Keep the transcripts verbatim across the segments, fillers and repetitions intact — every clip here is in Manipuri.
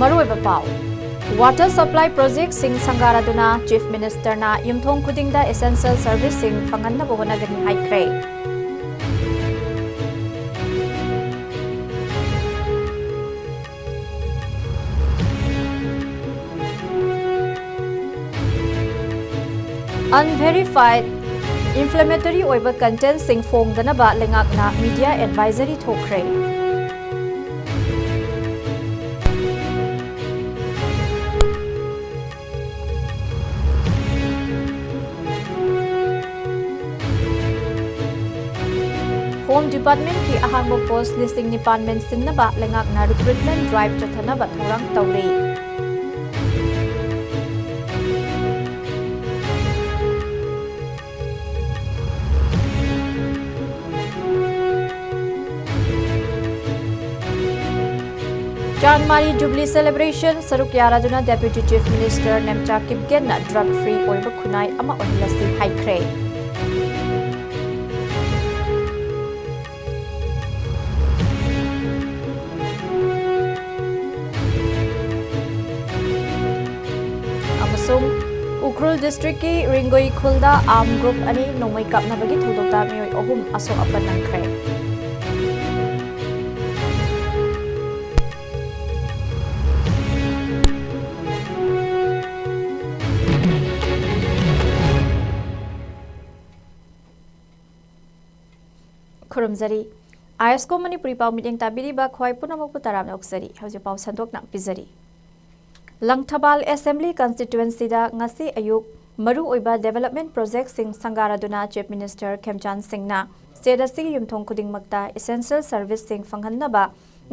ꯑꯔꯣꯏꯕ ꯄꯥꯎ꯫ Water supply projectꯁꯤꯡ ꯁꯪꯒꯥꯔꯗꯨꯅ Chief Ministerꯅ ꯌꯨꯝꯊꯣꯡ ꯈꯨꯗꯤꯡꯗ essential serviceꯁꯤꯡ ꯐꯪꯍꯟꯅꯕ ꯍꯣꯠꯅꯒꯅꯤ ꯍꯥꯏꯈ꯭ꯔꯦ꯫ Unverified inflammatory ꯑꯣꯏꯕ contentꯁꯤꯡ ꯐꯣꯡꯗꯅꯕ ꯂꯩꯉꯥꯛꯅ media advisory ꯊꯣꯛꯈ꯭ꯔꯦ꯫ Home Departmentꯀꯤ ꯑꯍꯥꯡꯕ post ꯂꯤꯁꯤꯡ ꯅꯤꯄꯥꯟ ꯃꯦꯟꯁꯤꯟꯅꯕ ꯂꯩꯉꯥꯛꯅ recruitment drive ꯆꯠꯊꯅꯕ ꯊꯧꯔꯥꯡ ꯇꯧꯔꯤ꯫ ꯆꯥꯟꯃꯥꯔꯤ Jubilee celebration ꯁꯔꯨꯛ ꯌꯥꯔꯗꯨꯅ Deputy Chief Minister Nemcha ꯀꯤꯞꯒꯦꯟꯅ drug free ꯑꯣꯏꯕ ꯈꯨꯟꯅꯥꯏ ꯑꯃ ꯑꯣꯏꯍꯜꯂꯁꯤ ꯍꯥꯏꯈ꯭ꯔꯦ꯫ ꯑꯃꯁꯨꯡ ꯎꯈ꯭ꯔꯨꯜ districtꯀꯤ ꯔꯤꯡꯒꯣꯏ ꯈꯨꯜꯗ armed group ꯑꯅꯤ ꯅꯣꯡꯃꯩ ꯀꯥꯞꯅꯕꯒꯤ ꯊꯧꯗꯣꯛꯇ ꯃꯤꯑꯣꯏ ꯑꯍꯨꯝ ꯑꯁꯣꯛ ꯑꯄꯟ ꯅꯪꯈ꯭ꯔꯦ꯫ ꯈꯨꯔꯨꯝꯖꯔꯤ꯫ ꯑꯥꯏ ꯑꯦꯁ ꯀꯣ ꯃꯅꯤꯄꯨꯔꯤ ꯄꯥꯎ ꯃꯤꯠꯌꯦꯡ ꯇꯥꯕꯤꯔꯤꯕ ꯈ꯭ꯋꯥꯏ ꯄꯨꯝꯅꯃꯛꯄꯨ ꯇꯔꯥꯝꯅ ꯑꯣꯛꯆꯔꯤ꯫ ꯍꯧꯖꯤꯛ ꯄꯥꯎ ꯁꯟꯗꯣꯛꯅ ꯄꯤꯖꯔꯤ꯫ ꯂꯪꯊꯕꯥꯜ Assembly Constituencyꯗ ꯉꯁꯤ ꯑꯌꯨꯛ ꯃꯔꯨꯑꯣꯏꯕ development projectꯁꯤꯡ ꯁꯪꯒꯥꯔꯗꯨꯅ Chief Minister ꯈꯦꯝꯆꯥꯟ ꯁꯤꯡꯅ state ꯑꯁꯤꯒꯤ ꯌꯨꯝꯊꯣꯡ ꯈꯨꯗꯤꯡꯃꯛꯇ essential serviceꯁꯤꯡ ꯐꯪꯍꯟꯅꯕ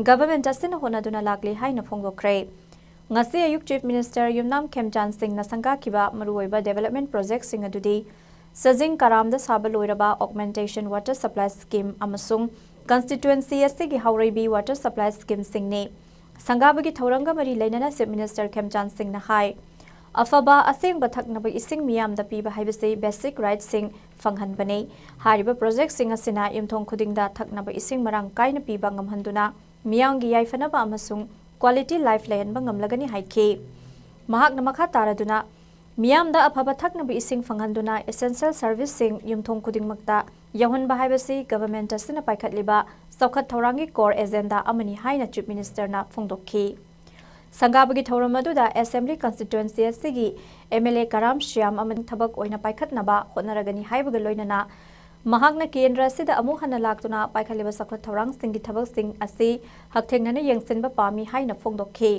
government ꯑꯁꯤꯅ ꯍꯣꯠꯅꯗꯨꯅ ꯂꯥꯛꯂꯤ ꯍꯥꯏꯅ ꯐꯣꯡꯗꯣꯛꯈ꯭ꯔꯦ꯫ ꯉꯁꯤ ꯑꯌꯨꯛ Chief Minister ꯌꯨꯝꯅꯥꯝ ꯈꯦꯝꯆꯥꯟ ꯁꯤꯡꯅ ꯁꯪꯒꯥꯈꯤꯕ ꯃꯔꯨꯑꯣꯏꯕ development projectꯁꯤꯡ ꯑꯗꯨꯗꯤ ꯁꯖꯤꯡ ꯀꯔꯥꯝꯗ ꯁꯥꯕ ꯂꯣꯏꯔꯕ augmentation water supply scheme ꯑꯃꯁꯨꯡ constituency ꯑꯁꯤꯒꯤ ꯍꯥꯎꯔꯩꯕꯤ water supply schemeꯁꯤꯡꯅꯤ꯫ ꯁꯪꯒꯥꯕꯒꯤ ꯊꯧꯔꯝꯒ ꯃꯔꯤ ꯂꯩꯅꯅ Chief Minister ꯈꯦꯝꯆꯥꯟ ꯁꯤꯡꯅ ꯍꯥꯏ, ꯑꯐꯕ ꯑꯁꯦꯡꯕ ꯊꯛꯅꯕ ꯏꯁꯤꯡ ꯃꯤꯌꯥꯝꯗ ꯄꯤꯕ ꯍꯥꯏꯕꯁꯤ basic rightꯁꯤꯡ ꯐꯪꯍꯟꯕꯅꯤ꯫ ꯍꯥꯏꯔꯤꯕ projectꯁꯤꯡ ꯑꯁꯤꯅ ꯌꯨꯝꯊꯣꯡ ꯈꯨꯗꯤꯡꯗ ꯊꯛꯅꯕ ꯏꯁꯤꯡ ꯃꯔꯥꯡ ꯀꯥꯏꯅ ꯄꯤꯕ ꯉꯝꯍꯟꯗꯨꯅ ꯃꯤꯌꯥꯝꯒꯤ ꯌꯥꯏꯐꯅꯕ ꯑꯃꯁꯨꯡ quality life ꯂꯩꯍꯟꯕ ꯉꯝꯂꯒꯅꯤ ꯍꯥꯏꯈꯤ꯫ ꯃꯍꯥꯛꯅ ꯃꯈꯥ ꯇꯥꯔꯗꯨꯅ, ꯃꯤꯌꯥꯝꯗ ꯑꯐꯕ ꯊꯛꯅꯕ ꯏꯁꯤꯡ ꯐꯪꯍꯟꯗꯨꯅ essential serviceꯁꯤꯡ ꯌꯨꯝꯊꯣꯡ ꯈꯨꯗꯤꯡꯃꯛꯇ ꯌꯧꯍꯟꯕ ꯍꯥꯏꯕꯁꯤ government ꯑꯁꯤꯅ ꯄꯥꯏꯈꯠꯂꯤꯕ ꯆꯥꯎꯈꯠ ꯊꯧꯔꯥꯡꯒꯤ core agenda ꯑꯃꯅꯤ ꯍꯥꯏꯅ Chief Ministerꯅ ꯐꯣꯡꯗꯣꯛꯈꯤ꯫ ꯁꯪꯒꯥꯕꯒꯤ ꯊꯧꯔꯝ ꯑꯗꯨꯗ Assembly Constituency ꯑꯁꯤꯒꯤ MLA ꯀꯔꯥꯝ ꯁ꯭ꯌꯥꯝ ꯑꯃꯗꯤ ꯊꯕꯛ ꯑꯣꯏꯅ ꯄꯥꯏꯈꯠꯅꯕ ꯍꯣꯠꯅꯔꯒꯅꯤ ꯍꯥꯏꯕꯒ ꯂꯣꯏꯅꯅ ꯃꯍꯥꯛꯅ ꯀꯦꯟꯗ꯭ꯔ ꯑꯁꯤꯗ ꯑꯃꯨꯛ ꯍꯟꯅ ꯂꯥꯛꯇꯨꯅ ꯄꯥꯏꯈꯠꯂꯤꯕ ꯆꯥꯎꯈꯠ ꯊꯧꯔꯥꯡꯁꯤꯡꯒꯤ ꯊꯕꯛꯁꯤꯡ ꯑꯁꯤ ꯍꯛꯊꯦꯡꯅꯅ ꯌꯦꯡꯁꯤꯟꯕ ꯄꯥꯝꯃꯤ ꯍꯥꯏꯅ ꯐꯣꯡꯗꯣꯛꯈꯤ꯫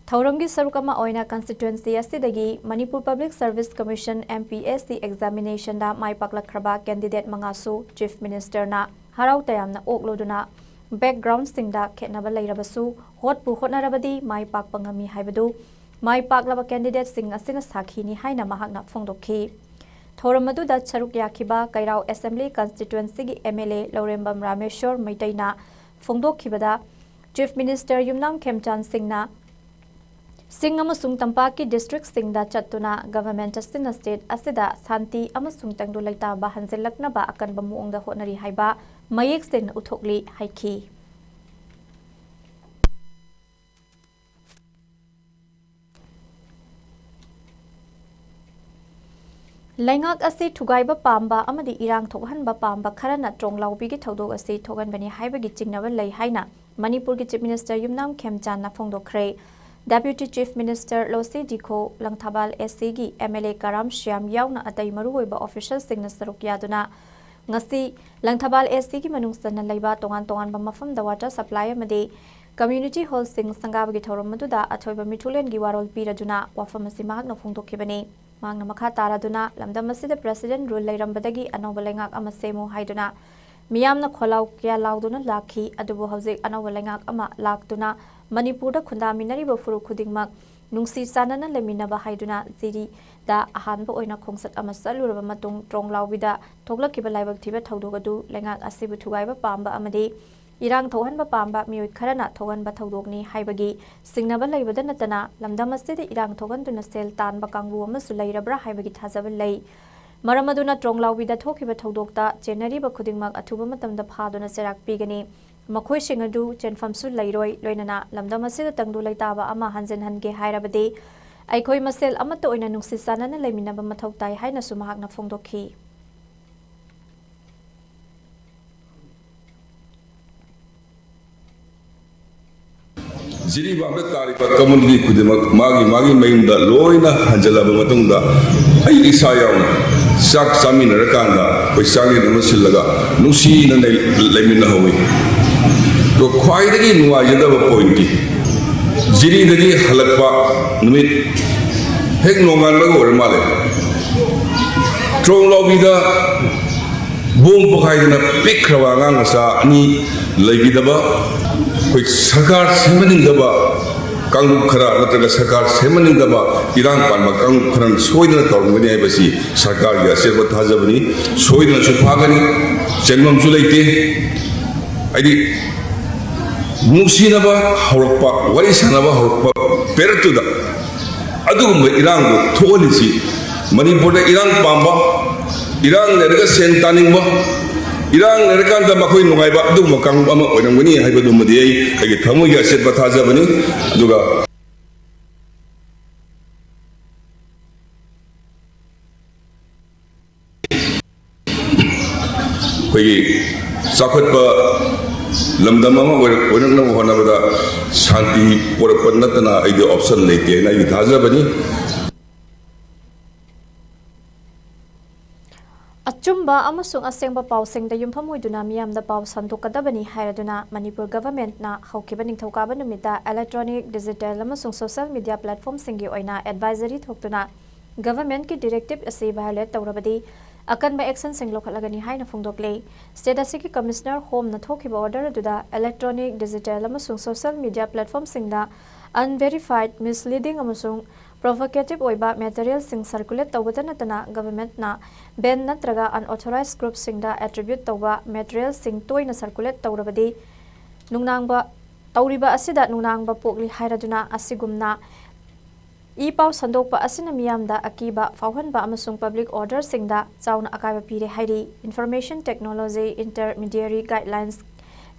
ꯊꯧꯔꯝꯒꯤ ꯁꯔꯨꯛ ꯑꯃ ꯑꯣꯏꯅ constituency ꯑꯁꯤꯗꯒꯤ Manipur Public Service Commission, MPSC examinationꯗ ꯃꯥꯏ ꯄꯥꯛꯂꯛꯈ꯭ꯔꯕ candidate ꯃꯉꯥꯁꯨ Chief Ministerꯅ ꯍꯔꯥꯎ ꯇꯌꯥꯝꯅ ꯑꯣꯛꯂꯨꯗꯨꯅ, backgroundꯁꯤꯡꯗ ꯈꯦꯠꯅꯕ ꯂꯩꯔꯕꯁꯨ ꯍꯣꯠꯄꯨ ꯍꯣꯠꯅꯔꯕꯗꯤ ꯃꯥꯏ ꯄꯥꯛꯄ ꯉꯝꯃꯤ ꯍꯥꯏꯕꯗꯨ ꯃꯥꯏ ꯄꯥꯛꯂꯕ candidateꯁꯤꯡ ꯑꯁꯤꯅ ꯁꯥꯈꯤꯅꯤ ꯍꯥꯏꯅ ꯃꯍꯥꯛꯅ ꯐꯣꯡꯗꯣꯛꯈꯤ꯫ ꯊꯧꯔꯝ ꯑꯗꯨꯗ ꯁꯔꯨꯛ ꯌꯥꯈꯤꯕ ꯀꯩꯔꯥꯎ Assembly Constituencyꯒꯤ MLA ꯂꯧꯔꯦꯝꯕꯝ ꯔꯥꯃꯦꯁꯣꯔ ꯃꯩꯇꯩꯅ ꯐꯣꯡꯗꯣꯛꯈꯤꯕꯗ, Chief Minister ꯌꯨꯝꯅꯥꯝ ꯈꯦꯝꯆꯥꯟ ꯁꯤꯡꯅ ꯆꯤꯡ ꯑꯃꯁꯨꯡ ꯇꯝꯄꯥꯛꯀꯤ districtꯁꯤꯡꯗ ꯆꯠꯇꯨꯅ government ꯑꯁꯤꯅ state ꯑꯁꯤꯗ ꯁꯥꯟꯇꯤ ꯑꯃꯁꯨꯡ ꯇꯪꯗꯨ ꯂꯩꯇꯥꯕ ꯍꯟꯖꯤꯜꯂꯛꯅꯕ ꯑꯀꯟꯕ ꯃꯑꯣꯡꯗ ꯍꯣꯠꯅꯔꯤ ꯍꯥꯏꯕ ꯃꯌꯦꯛ ꯁꯦꯡꯅ ꯎꯠꯊꯣꯛꯂꯤ ꯍꯥꯏꯈꯤ꯫ ꯂꯩꯉꯥꯛ ꯑꯁꯤ ꯊꯨꯒꯥꯏꯕ ꯄꯥꯝꯕ ꯑꯃꯗꯤ ꯏꯔꯥꯡ ꯊꯣꯛꯍꯟꯕ ꯄꯥꯝꯕ ꯈꯔꯅ ꯇ꯭ꯔꯣꯡꯂꯥꯎꯕꯤꯒꯤ ꯊꯧꯗꯣꯛ ꯑꯁꯤ ꯊꯣꯛꯍꯟꯕꯅꯤ ꯍꯥꯏꯕꯒꯤ ꯆꯤꯡꯅꯕ ꯂꯩ ꯍꯥꯏꯅ ꯃꯅꯤꯄꯨꯔꯒꯤ Chief Minister ꯌꯨꯝꯅꯥꯝ ꯈꯦꯝꯆꯥꯟꯅ ꯐꯣꯡꯗꯣꯛꯈ꯭ꯔꯦ꯫ Deputy Chief Minister ꯂꯣꯁꯤ ꯗꯤꯈꯣ, Langthabal ACꯒꯤ MLA ꯀꯔꯥꯝ ꯁ꯭ꯌꯥꯝ ꯌꯥꯎꯅ ꯑꯇꯩ ꯃꯔꯨꯑꯣꯏꯕ officialꯁꯤꯡꯅ ꯁꯔꯨꯛ ꯌꯥꯗꯨꯅ ꯉꯁꯤ ꯂꯪꯊꯕꯥꯜ ACꯒꯤ ꯃꯅꯨꯡ ꯆꯟꯅ ꯂꯩꯕ ꯇꯣꯉꯥꯟ ꯇꯣꯉꯥꯟꯕ ꯃꯐꯝꯗ water supply ꯑꯃꯗꯤ community hallꯁꯤꯡ ꯁꯪꯒꯥꯕꯒꯤ ꯊꯧꯔꯝ ꯑꯗꯨꯗ ꯑꯊꯣꯏꯕ ꯃꯤꯊꯨꯡꯂꯦꯟꯒꯤ ꯋꯥꯔꯣꯜ ꯄꯤꯔꯗꯨꯅ ꯋꯥꯐꯝ ꯑꯁꯤ ꯃꯍꯥꯛꯅ ꯐꯣꯡꯗꯣꯛꯈꯤꯕꯅꯤ꯫ ꯃꯍꯥꯛꯅ ꯃꯈꯥ ꯇꯥꯔꯗꯨꯅ, ꯂꯝꯗꯝ ꯑꯁꯤꯗ President rule ꯂꯩꯔꯝꯕꯗꯒꯤ ꯑꯅꯧꯕ ꯂꯩꯉꯥꯛ ꯑꯃ ꯁꯦꯝꯃꯨ ꯍꯥꯏꯗꯨꯅ ꯃꯤꯌꯥꯝꯅ ꯈꯣꯜꯂꯥꯎ ꯀꯌꯥ ꯂꯥꯎꯗꯨꯅ ꯂꯥꯛꯈꯤ, ꯑꯗꯨꯕꯨ ꯍꯧꯖꯤꯛ ꯑꯅꯧꯕ ꯂꯩꯉꯥꯛ ꯑꯃ ꯂꯥꯛꯇꯨꯅ ꯃꯅꯤꯄꯨꯔꯗ ꯈꯨꯟꯗꯥꯃꯤꯟꯅꯔꯤꯕ ꯐꯨꯔꯨꯞ ꯈꯨꯗꯤꯡꯃꯛ ꯅꯨꯡꯁꯤ ꯆꯥꯟꯅꯅ ꯂꯩꯃꯤꯟꯅꯕ ꯍꯥꯏꯗꯨꯅ ꯖꯤꯔꯤꯗ ꯑꯍꯥꯟꯕ ꯑꯣꯏꯅ ꯈꯣꯡꯆꯠ ꯑꯃ ꯆꯠꯂꯨꯔꯕ ꯃꯇꯨꯡ ꯇ꯭ꯔꯣꯡꯂꯥꯎꯕꯤꯗ ꯊꯣꯛꯂꯛꯈꯤꯕ ꯂꯥꯏꯕꯛ ꯊꯤꯕ ꯊꯧꯗꯣꯛ ꯑꯗꯨ ꯂꯩꯉꯥꯛ ꯑꯁꯤꯕꯨ ꯊꯨꯒꯥꯏꯕ ꯄꯥꯝꯕ ꯑꯃꯗꯤ ꯏꯔꯥꯡ ꯊꯣꯛꯍꯟꯕ ꯄꯥꯝꯕ ꯃꯤꯑꯣꯏ ꯈꯔꯅ ꯊꯣꯛꯍꯟꯕ ꯊꯧꯗꯣꯛꯅꯤ ꯍꯥꯏꯕꯒꯤ ꯆꯤꯡꯅꯕ ꯂꯩꯕꯗ ꯅꯠꯇꯅ, ꯂꯝꯗꯝ ꯑꯁꯤꯗ ꯏꯔꯥꯡ ꯊꯣꯛꯍꯟꯗꯨꯅ ꯁꯦꯜ ꯇꯥꯟꯕ ꯀꯥꯡꯕꯨ ꯑꯃꯁꯨ ꯂꯩꯔꯕ꯭ꯔꯥ ꯍꯥꯏꯕꯒꯤ ꯊꯥꯖꯕ ꯂꯩ꯫ ꯃꯔꯝ ꯑꯗꯨꯅ ꯇ꯭ꯔꯣꯡꯂꯥꯎꯕꯤꯗ ꯊꯣꯛꯈꯤꯕ ꯊꯧꯗꯣꯛꯇ ꯆꯦꯟꯅꯔꯤꯕ ꯈꯨꯗꯤꯡꯃꯛ ꯑꯊꯨꯕ ꯃꯇꯝꯗ ꯐꯥꯗꯨꯅ ꯆꯩꯔꯥꯛ ꯄꯤꯒꯅꯤ꯫ ꯃꯈꯣꯏꯁꯤꯡ ꯑꯗꯨ ꯆꯦꯟꯐꯝꯁꯨ ꯂꯩꯔꯣꯏ, ꯂꯣꯏꯅꯅ ꯂꯝꯗꯝ ꯑꯁꯤꯗ ꯇꯪꯗꯨ ꯂꯩꯇꯥꯕ ꯑꯃ ꯍꯟꯖꯤꯟꯍꯟꯒꯦ ꯍꯥꯏꯔꯕꯗꯤ ꯑꯩꯈꯣꯏ ꯃꯁꯦꯜ ꯑꯃꯠꯇ ꯑꯣꯏꯅ ꯅꯨꯡꯁꯤ ꯆꯥꯟꯅꯅ ꯂꯩꯃꯤꯟꯅꯕ ꯃꯊꯧ ꯇꯥꯏ ꯍꯥꯏꯅꯁꯨ ꯃꯍꯥꯛꯅ ꯐꯣꯡꯗꯣꯛꯈꯤ꯫ ꯖꯤꯔꯤꯕꯥꯝꯗ ꯇꯥꯔꯤꯕ ꯀꯝꯃꯨꯅꯤꯇꯤ ꯈꯨꯗꯤꯡꯃꯛ ꯃꯥꯒꯤ ꯃꯥꯒꯤ ꯃꯌꯨꯝꯗ ꯂꯣꯏꯅ ꯍꯟꯖꯤꯜꯂꯕ ꯃꯇꯨꯡꯗ, ꯑꯩ ꯏꯁꯥ ꯌꯥꯎꯅ ꯆꯥꯛ ꯆꯥꯃꯤꯟꯅꯔꯀꯥꯟꯗ ꯑꯩꯈꯣꯏ ꯆꯥꯛꯂꯦꯟ ꯑꯃ ꯁꯤꯜꯂꯒ ꯅꯨꯡꯁꯤꯅ ꯂꯩ-, ꯂꯩꯃꯤꯟꯅꯍꯧꯏ꯫ ꯑꯗꯣ ꯈ꯭ꯋꯥꯏꯗꯒꯤ ꯅꯨꯡꯉꯥꯏꯖꯗꯕ ꯄꯣꯏꯟꯠꯇꯤ, ꯖꯤꯔꯤꯗꯒꯤ ꯍꯜꯂꯛꯄ ꯅꯨꯃꯤꯠ ꯍꯦꯛ ꯅꯣꯡꯉꯥꯟꯕꯒ ꯑꯣꯏꯔ ꯃꯥꯜꯂꯦ, ꯇ꯭ꯔꯣꯡ ꯂꯥꯎꯕꯤꯗ ꯕꯣꯝ ꯄꯣꯈꯥꯏꯗꯅ ꯄꯤꯛꯈ꯭ꯔꯕ ꯑꯉꯥꯡ ꯃꯆꯥ ꯑꯅꯤ ꯂꯩꯈꯤꯗꯕ, ꯑꯩꯈꯣꯏ ꯁꯔꯀꯥꯔ ꯁꯦꯝꯍꯟꯅꯤꯡꯗꯕ ꯀꯥꯡꯂꯨꯞ ꯈꯔ ꯅꯠꯇ꯭ꯔꯒ ꯁꯔꯀꯥꯔ ꯁꯦꯝꯍꯟꯅꯤꯡꯗꯕ ꯏꯔꯥꯡ ꯄꯥꯟꯕ ꯀꯥꯡꯂꯨꯞ ꯈꯔꯅ ꯁꯣꯏꯗꯅ ꯇꯧꯔꯝꯒꯅꯤ ꯍꯥꯏꯕꯁꯤ ꯁꯔꯀꯥꯔꯒꯤ ꯑꯆꯦꯠꯄ ꯊꯥꯖꯕꯅꯤ꯫ ꯁꯣꯏꯗꯅꯁꯨ ꯐꯥꯒꯅꯤ, ꯆꯦꯟꯐꯝꯁꯨ ꯂꯩꯇꯦ꯫ ꯍꯥꯏꯗꯤ, ꯅꯨꯡꯁꯤꯅꯕ ꯍꯧꯔꯛꯄ, ꯋꯥꯔꯤ ꯁꯥꯟꯅꯕ ꯍꯧꯔꯛꯄ ꯄꯦꯔꯠꯇꯨꯗ ꯑꯗꯨꯒꯨꯝꯕ ꯏꯔꯥꯡꯗꯣ ꯊꯣꯛꯍꯜꯂꯤꯁꯤ, ꯃꯅꯤꯄꯨꯔꯗ ꯏꯔꯥꯡ ꯄꯥꯝꯕ, ꯏꯔꯥꯡ ꯂꯩꯔꯒ ꯁꯦꯟ ꯇꯥꯅꯤꯡꯕ, ꯏꯔꯥꯡ ꯂꯩꯔꯀꯥꯟꯗ ꯃꯈꯣꯏ ꯅꯨꯡꯉꯥꯏꯕ, ꯑꯗꯨꯒꯨꯝꯕ ꯀꯥꯡꯂꯨꯞ ꯑꯃ ꯑꯣꯏꯔꯝꯒꯅꯤ ꯍꯥꯏꯕꯗꯨꯃꯗꯤ ꯑꯩ ꯑꯩꯒꯤ ꯊꯃꯣꯏꯒꯤ ꯑꯆꯦꯠꯄ ꯊꯥꯖꯕꯅꯤ꯫ ꯑꯗꯨꯒ ꯑꯩꯈꯣꯏꯒꯤ ꯆꯥꯎꯈꯠꯄ ꯂꯝꯗꯝ ꯑꯃ ꯑꯣꯏꯔꯛ-, ꯑꯣꯏꯔꯛꯅꯕ ꯍꯣꯠꯅꯕꯗ ꯁꯥꯟꯇꯤ ꯄꯣꯔꯛꯄ ꯅꯠꯇꯅ ꯑꯩꯗꯤ ꯑꯣꯞꯁꯟ ꯂꯩꯇꯦ ꯍꯥꯏꯅ ꯑꯩꯒꯤ ꯊꯥꯖꯕꯅꯤ꯫ ꯑꯆꯨꯝꯕ ꯑꯃꯁꯨꯡ ꯑꯁꯦꯡꯕ ꯄꯥꯎꯁꯤꯡꯗ ꯌꯨꯝꯐꯝ ꯑꯣꯏꯗꯨꯅ ꯃꯤꯌꯥꯝꯗ ꯄꯥꯎ ꯁꯟꯗꯣꯛꯀꯗꯕꯅꯤ ꯍꯥꯏꯔꯗꯨꯅ ꯃꯅꯤꯄꯨꯔ ꯒꯚꯔꯟꯃꯦꯟꯠꯅ ꯍꯧꯈꯤꯕ ꯅꯤꯡꯊꯧꯀꯥꯕ ꯅꯨꯃꯤꯠꯇ electronic, digital ꯑꯃꯁꯨꯡ social media platformꯁꯤꯡꯒꯤ ꯑꯣꯏꯅ advisory ꯊꯣꯛꯇꯨꯅ ꯒꯚꯔꯟꯃꯦꯟꯠꯀꯤ directive ꯑꯁꯤ violate ꯇꯧꯔꯕꯗꯤ ꯑꯀꯟꯕ actionꯁꯤꯡ ꯂꯧꯈꯠꯂꯒꯅꯤ ꯍꯥꯏꯅ ꯐꯣꯡꯗꯣꯛꯂꯦ꯫ State ꯑꯁꯤꯒꯤ Commissioner Homeꯅ ꯊꯣꯛꯈꯤꯕ order ꯑꯗꯨꯗ electronic, digital ꯑꯃꯁꯨꯡ social media platformꯁꯤꯡꯗ unverified, misleading ꯑꯃꯁꯨꯡ provocative ꯑꯣꯏꯕ materialꯁꯤꯡ circulate ꯇꯧꯕꯇ ꯅꯠꯇꯅ ꯒꯚꯔꯟꯃꯦꯟꯠꯅ ban ꯅꯠꯇ꯭ꯔꯒ unauthorized groupꯁꯤꯡꯗ attribute ꯇꯧꯕ materialꯁꯤꯡ ꯇꯣꯏꯅ circulate ꯇꯧꯔꯕꯗꯤ ꯅꯨꯡꯅꯥꯡꯕ, ꯇꯧꯔꯤꯕ ꯑꯁꯤꯗ ꯅꯨꯡꯅꯥꯡꯕ ꯄꯣꯛꯂꯤ ꯍꯥꯏꯔꯗꯨꯅ ꯑꯁꯤꯒꯨꯝꯅ ꯏ ꯄꯥꯎ ꯁꯟꯗꯣꯛꯄ ꯑꯁꯤꯅ ꯃꯤꯌꯥꯝꯗ ꯑꯀꯤꯕ ꯐꯥꯎꯍꯟꯕ ꯑꯃꯁꯨꯡ public orderꯁꯤꯡꯗ ꯆꯥꯎꯅ ꯑꯀꯥꯏꯕ ꯄꯤꯔꯦ ꯍꯥꯏꯔꯤ꯫ Information Technology Intermediary Guidelines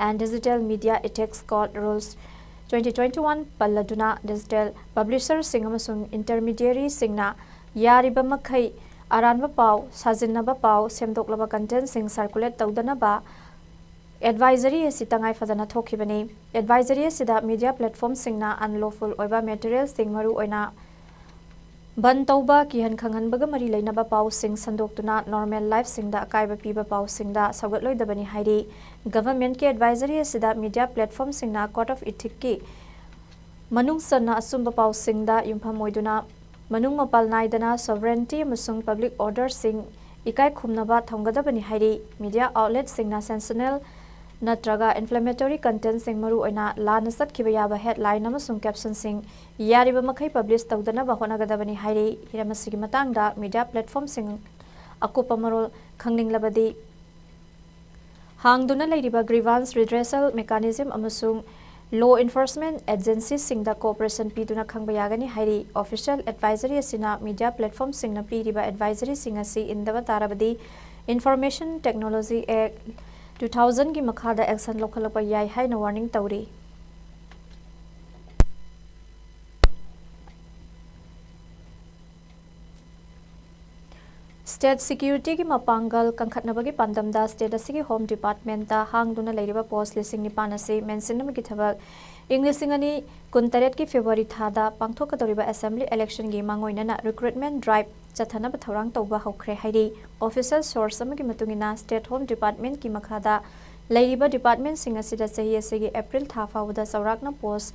and Digital Media Ethics Code Rules twenty twenty-one ꯄꯜꯂꯗꯨꯅ digital publisherꯁꯤꯡ ꯑꯃꯁꯨꯡ intermediaryꯁꯤꯡꯅ ꯌꯥꯔꯤꯕ ꯃꯈꯩ ꯑꯔꯥꯟꯕ ꯄꯥꯎ, ꯁꯥꯖꯤꯟꯅꯕ ꯄꯥꯎ, ꯁꯦꯝꯗꯣꯛꯂꯕ contentꯁꯤꯡ circulate ꯇꯧꯗꯅꯕ advisory ꯑꯁꯤ ꯇꯉꯥꯏ ꯐꯗꯅ ꯊꯣꯛꯈꯤꯕꯅꯤ꯫ Advisory ꯑꯁꯤꯗ media platformꯁꯤꯡꯅ unlawful ꯑꯣꯏꯕ materialꯁꯤꯡ, ꯃꯔꯨꯑꯣꯏꯅ ꯕꯟ ꯇꯧꯕ, ꯀꯤꯍꯟ ꯈꯪꯍꯟꯕꯒ ꯃꯔꯤ ꯂꯩꯅꯕ ꯄꯥꯎꯁꯤꯡ ꯁꯟꯗꯣꯛꯇꯨꯅ normal lifeꯁꯤꯡꯗ ꯑꯀꯥꯏꯕ ꯄꯤꯕ ꯄꯥꯎꯁꯤꯡꯗ ꯁꯧꯒꯠꯂꯣꯏꯗꯕꯅꯤ ꯍꯥꯏꯔꯤ꯫ Governmentꯀꯤ advisory ꯑꯁꯤꯗ media platformꯁꯤꯡꯅ code of ethicꯀꯤ ꯃꯅꯨꯡ ꯆꯟꯅ ꯑꯆꯨꯝꯕ ꯄꯥꯎꯁꯤꯡꯗ ꯌꯨꯝꯐꯝ ꯑꯣꯏꯗꯨꯅ ꯃꯅꯨꯡ ꯃꯄꯥꯜ ꯅꯥꯏꯗꯅ sovereignty ꯑꯃꯁꯨꯡ public orderꯁꯤꯡ ꯏꯀꯥꯏ ꯈꯨꯝꯅꯕ ꯊꯝꯒꯗꯕꯅꯤ ꯍꯥꯏꯔꯤ꯫ Media outletꯁꯤꯡꯅ sensational ꯅꯠꯇ꯭ꯔꯒ inflammatory contentꯁꯤꯡ, ꯃꯔꯨꯑꯣꯏꯅ ꯂꯥꯟꯅ ꯆꯠꯈꯤꯕ ꯌꯥꯕ headline ꯑꯃꯁꯨꯡ captionꯁꯤꯡ, ꯌꯥꯔꯤꯕ ꯃꯈꯩ publish ꯇꯧꯗꯅꯕ ꯍꯣꯠꯅꯒꯗꯕꯅꯤ ꯍꯥꯏꯔꯤ꯫ ꯍꯤꯔꯝ ꯑꯁꯤꯒꯤ ꯃꯇꯥꯡꯗ media platformꯁꯤꯡ ꯑꯀꯨꯞꯄ ꯃꯔꯣꯜ ꯈꯪꯅꯤꯡꯂꯕꯗꯤ ꯍꯥꯡꯗꯨꯅ ꯂꯩꯔꯤꯕ grievance redressal mechanism ꯑꯃꯁꯨꯡ law enforcement agencyꯁꯤꯡꯗ cooperation ꯄꯤꯗꯨꯅ ꯈꯪꯕ ꯌꯥꯒꯅꯤ ꯍꯥꯏꯔꯤ꯫ Official advisory ꯑꯁꯤꯅ media platformꯁꯤꯡꯅ ꯄꯤꯔꯤꯕ advisoryꯁꯤꯡ ꯑꯁꯤ ꯏꯟꯗꯕ ꯇꯥꯔꯕꯗꯤ Information Technology Act two thousandꯒꯤ ꯃꯈꯥꯗ action ꯂꯧꯈꯠꯂꯛꯄ ꯌꯥꯏ ꯍꯥꯏꯅ warning ꯇꯧꯔꯤ꯫ State securityꯒꯤ ꯃꯄꯥꯡꯒꯜ ꯀꯟꯈꯠꯅꯕꯒꯤ ꯄꯥꯟꯗꯝꯗ state ꯑꯁꯤꯒꯤ Home Departmentꯇ ꯍꯥꯡꯗꯨꯅ ꯂꯩꯔꯤꯕ post ꯂꯤꯁꯤꯡ ꯅꯤꯄꯥꯟ ꯑꯁꯤ ꯃꯦꯟꯁꯤꯟꯅꯕꯒꯤ ꯊꯕꯛ ꯏꯪ ꯂꯤꯁꯤꯡ ꯑꯅꯤ ꯀꯨꯟꯇꯔꯦꯠꯀꯤ February ꯊꯥꯗ ꯄꯥꯡꯊꯣꯛꯀꯗꯧꯔꯤꯕ assembly electionꯒꯤ ꯃꯥꯡꯑꯣꯏꯅꯅ recruitment drive ꯆꯠꯊꯅꯕ ꯊꯧꯔꯥꯡ ꯇꯧꯕ ꯍꯧꯈ꯭ꯔꯦ ꯍꯥꯏꯔꯤ꯫ Official source ꯑꯃꯒꯤ ꯃꯇꯨꯡ ꯏꯟꯅ, state Home Departmentꯀꯤ ꯃꯈꯥꯗ ꯂꯩꯔꯤꯕ departmentꯁꯤꯡ ꯑꯁꯤꯗ ꯆꯍꯤ ꯑꯁꯤꯒꯤ April ꯊꯥ ꯐꯥꯎꯕꯗ ꯆꯥꯎꯔꯥꯛꯅ post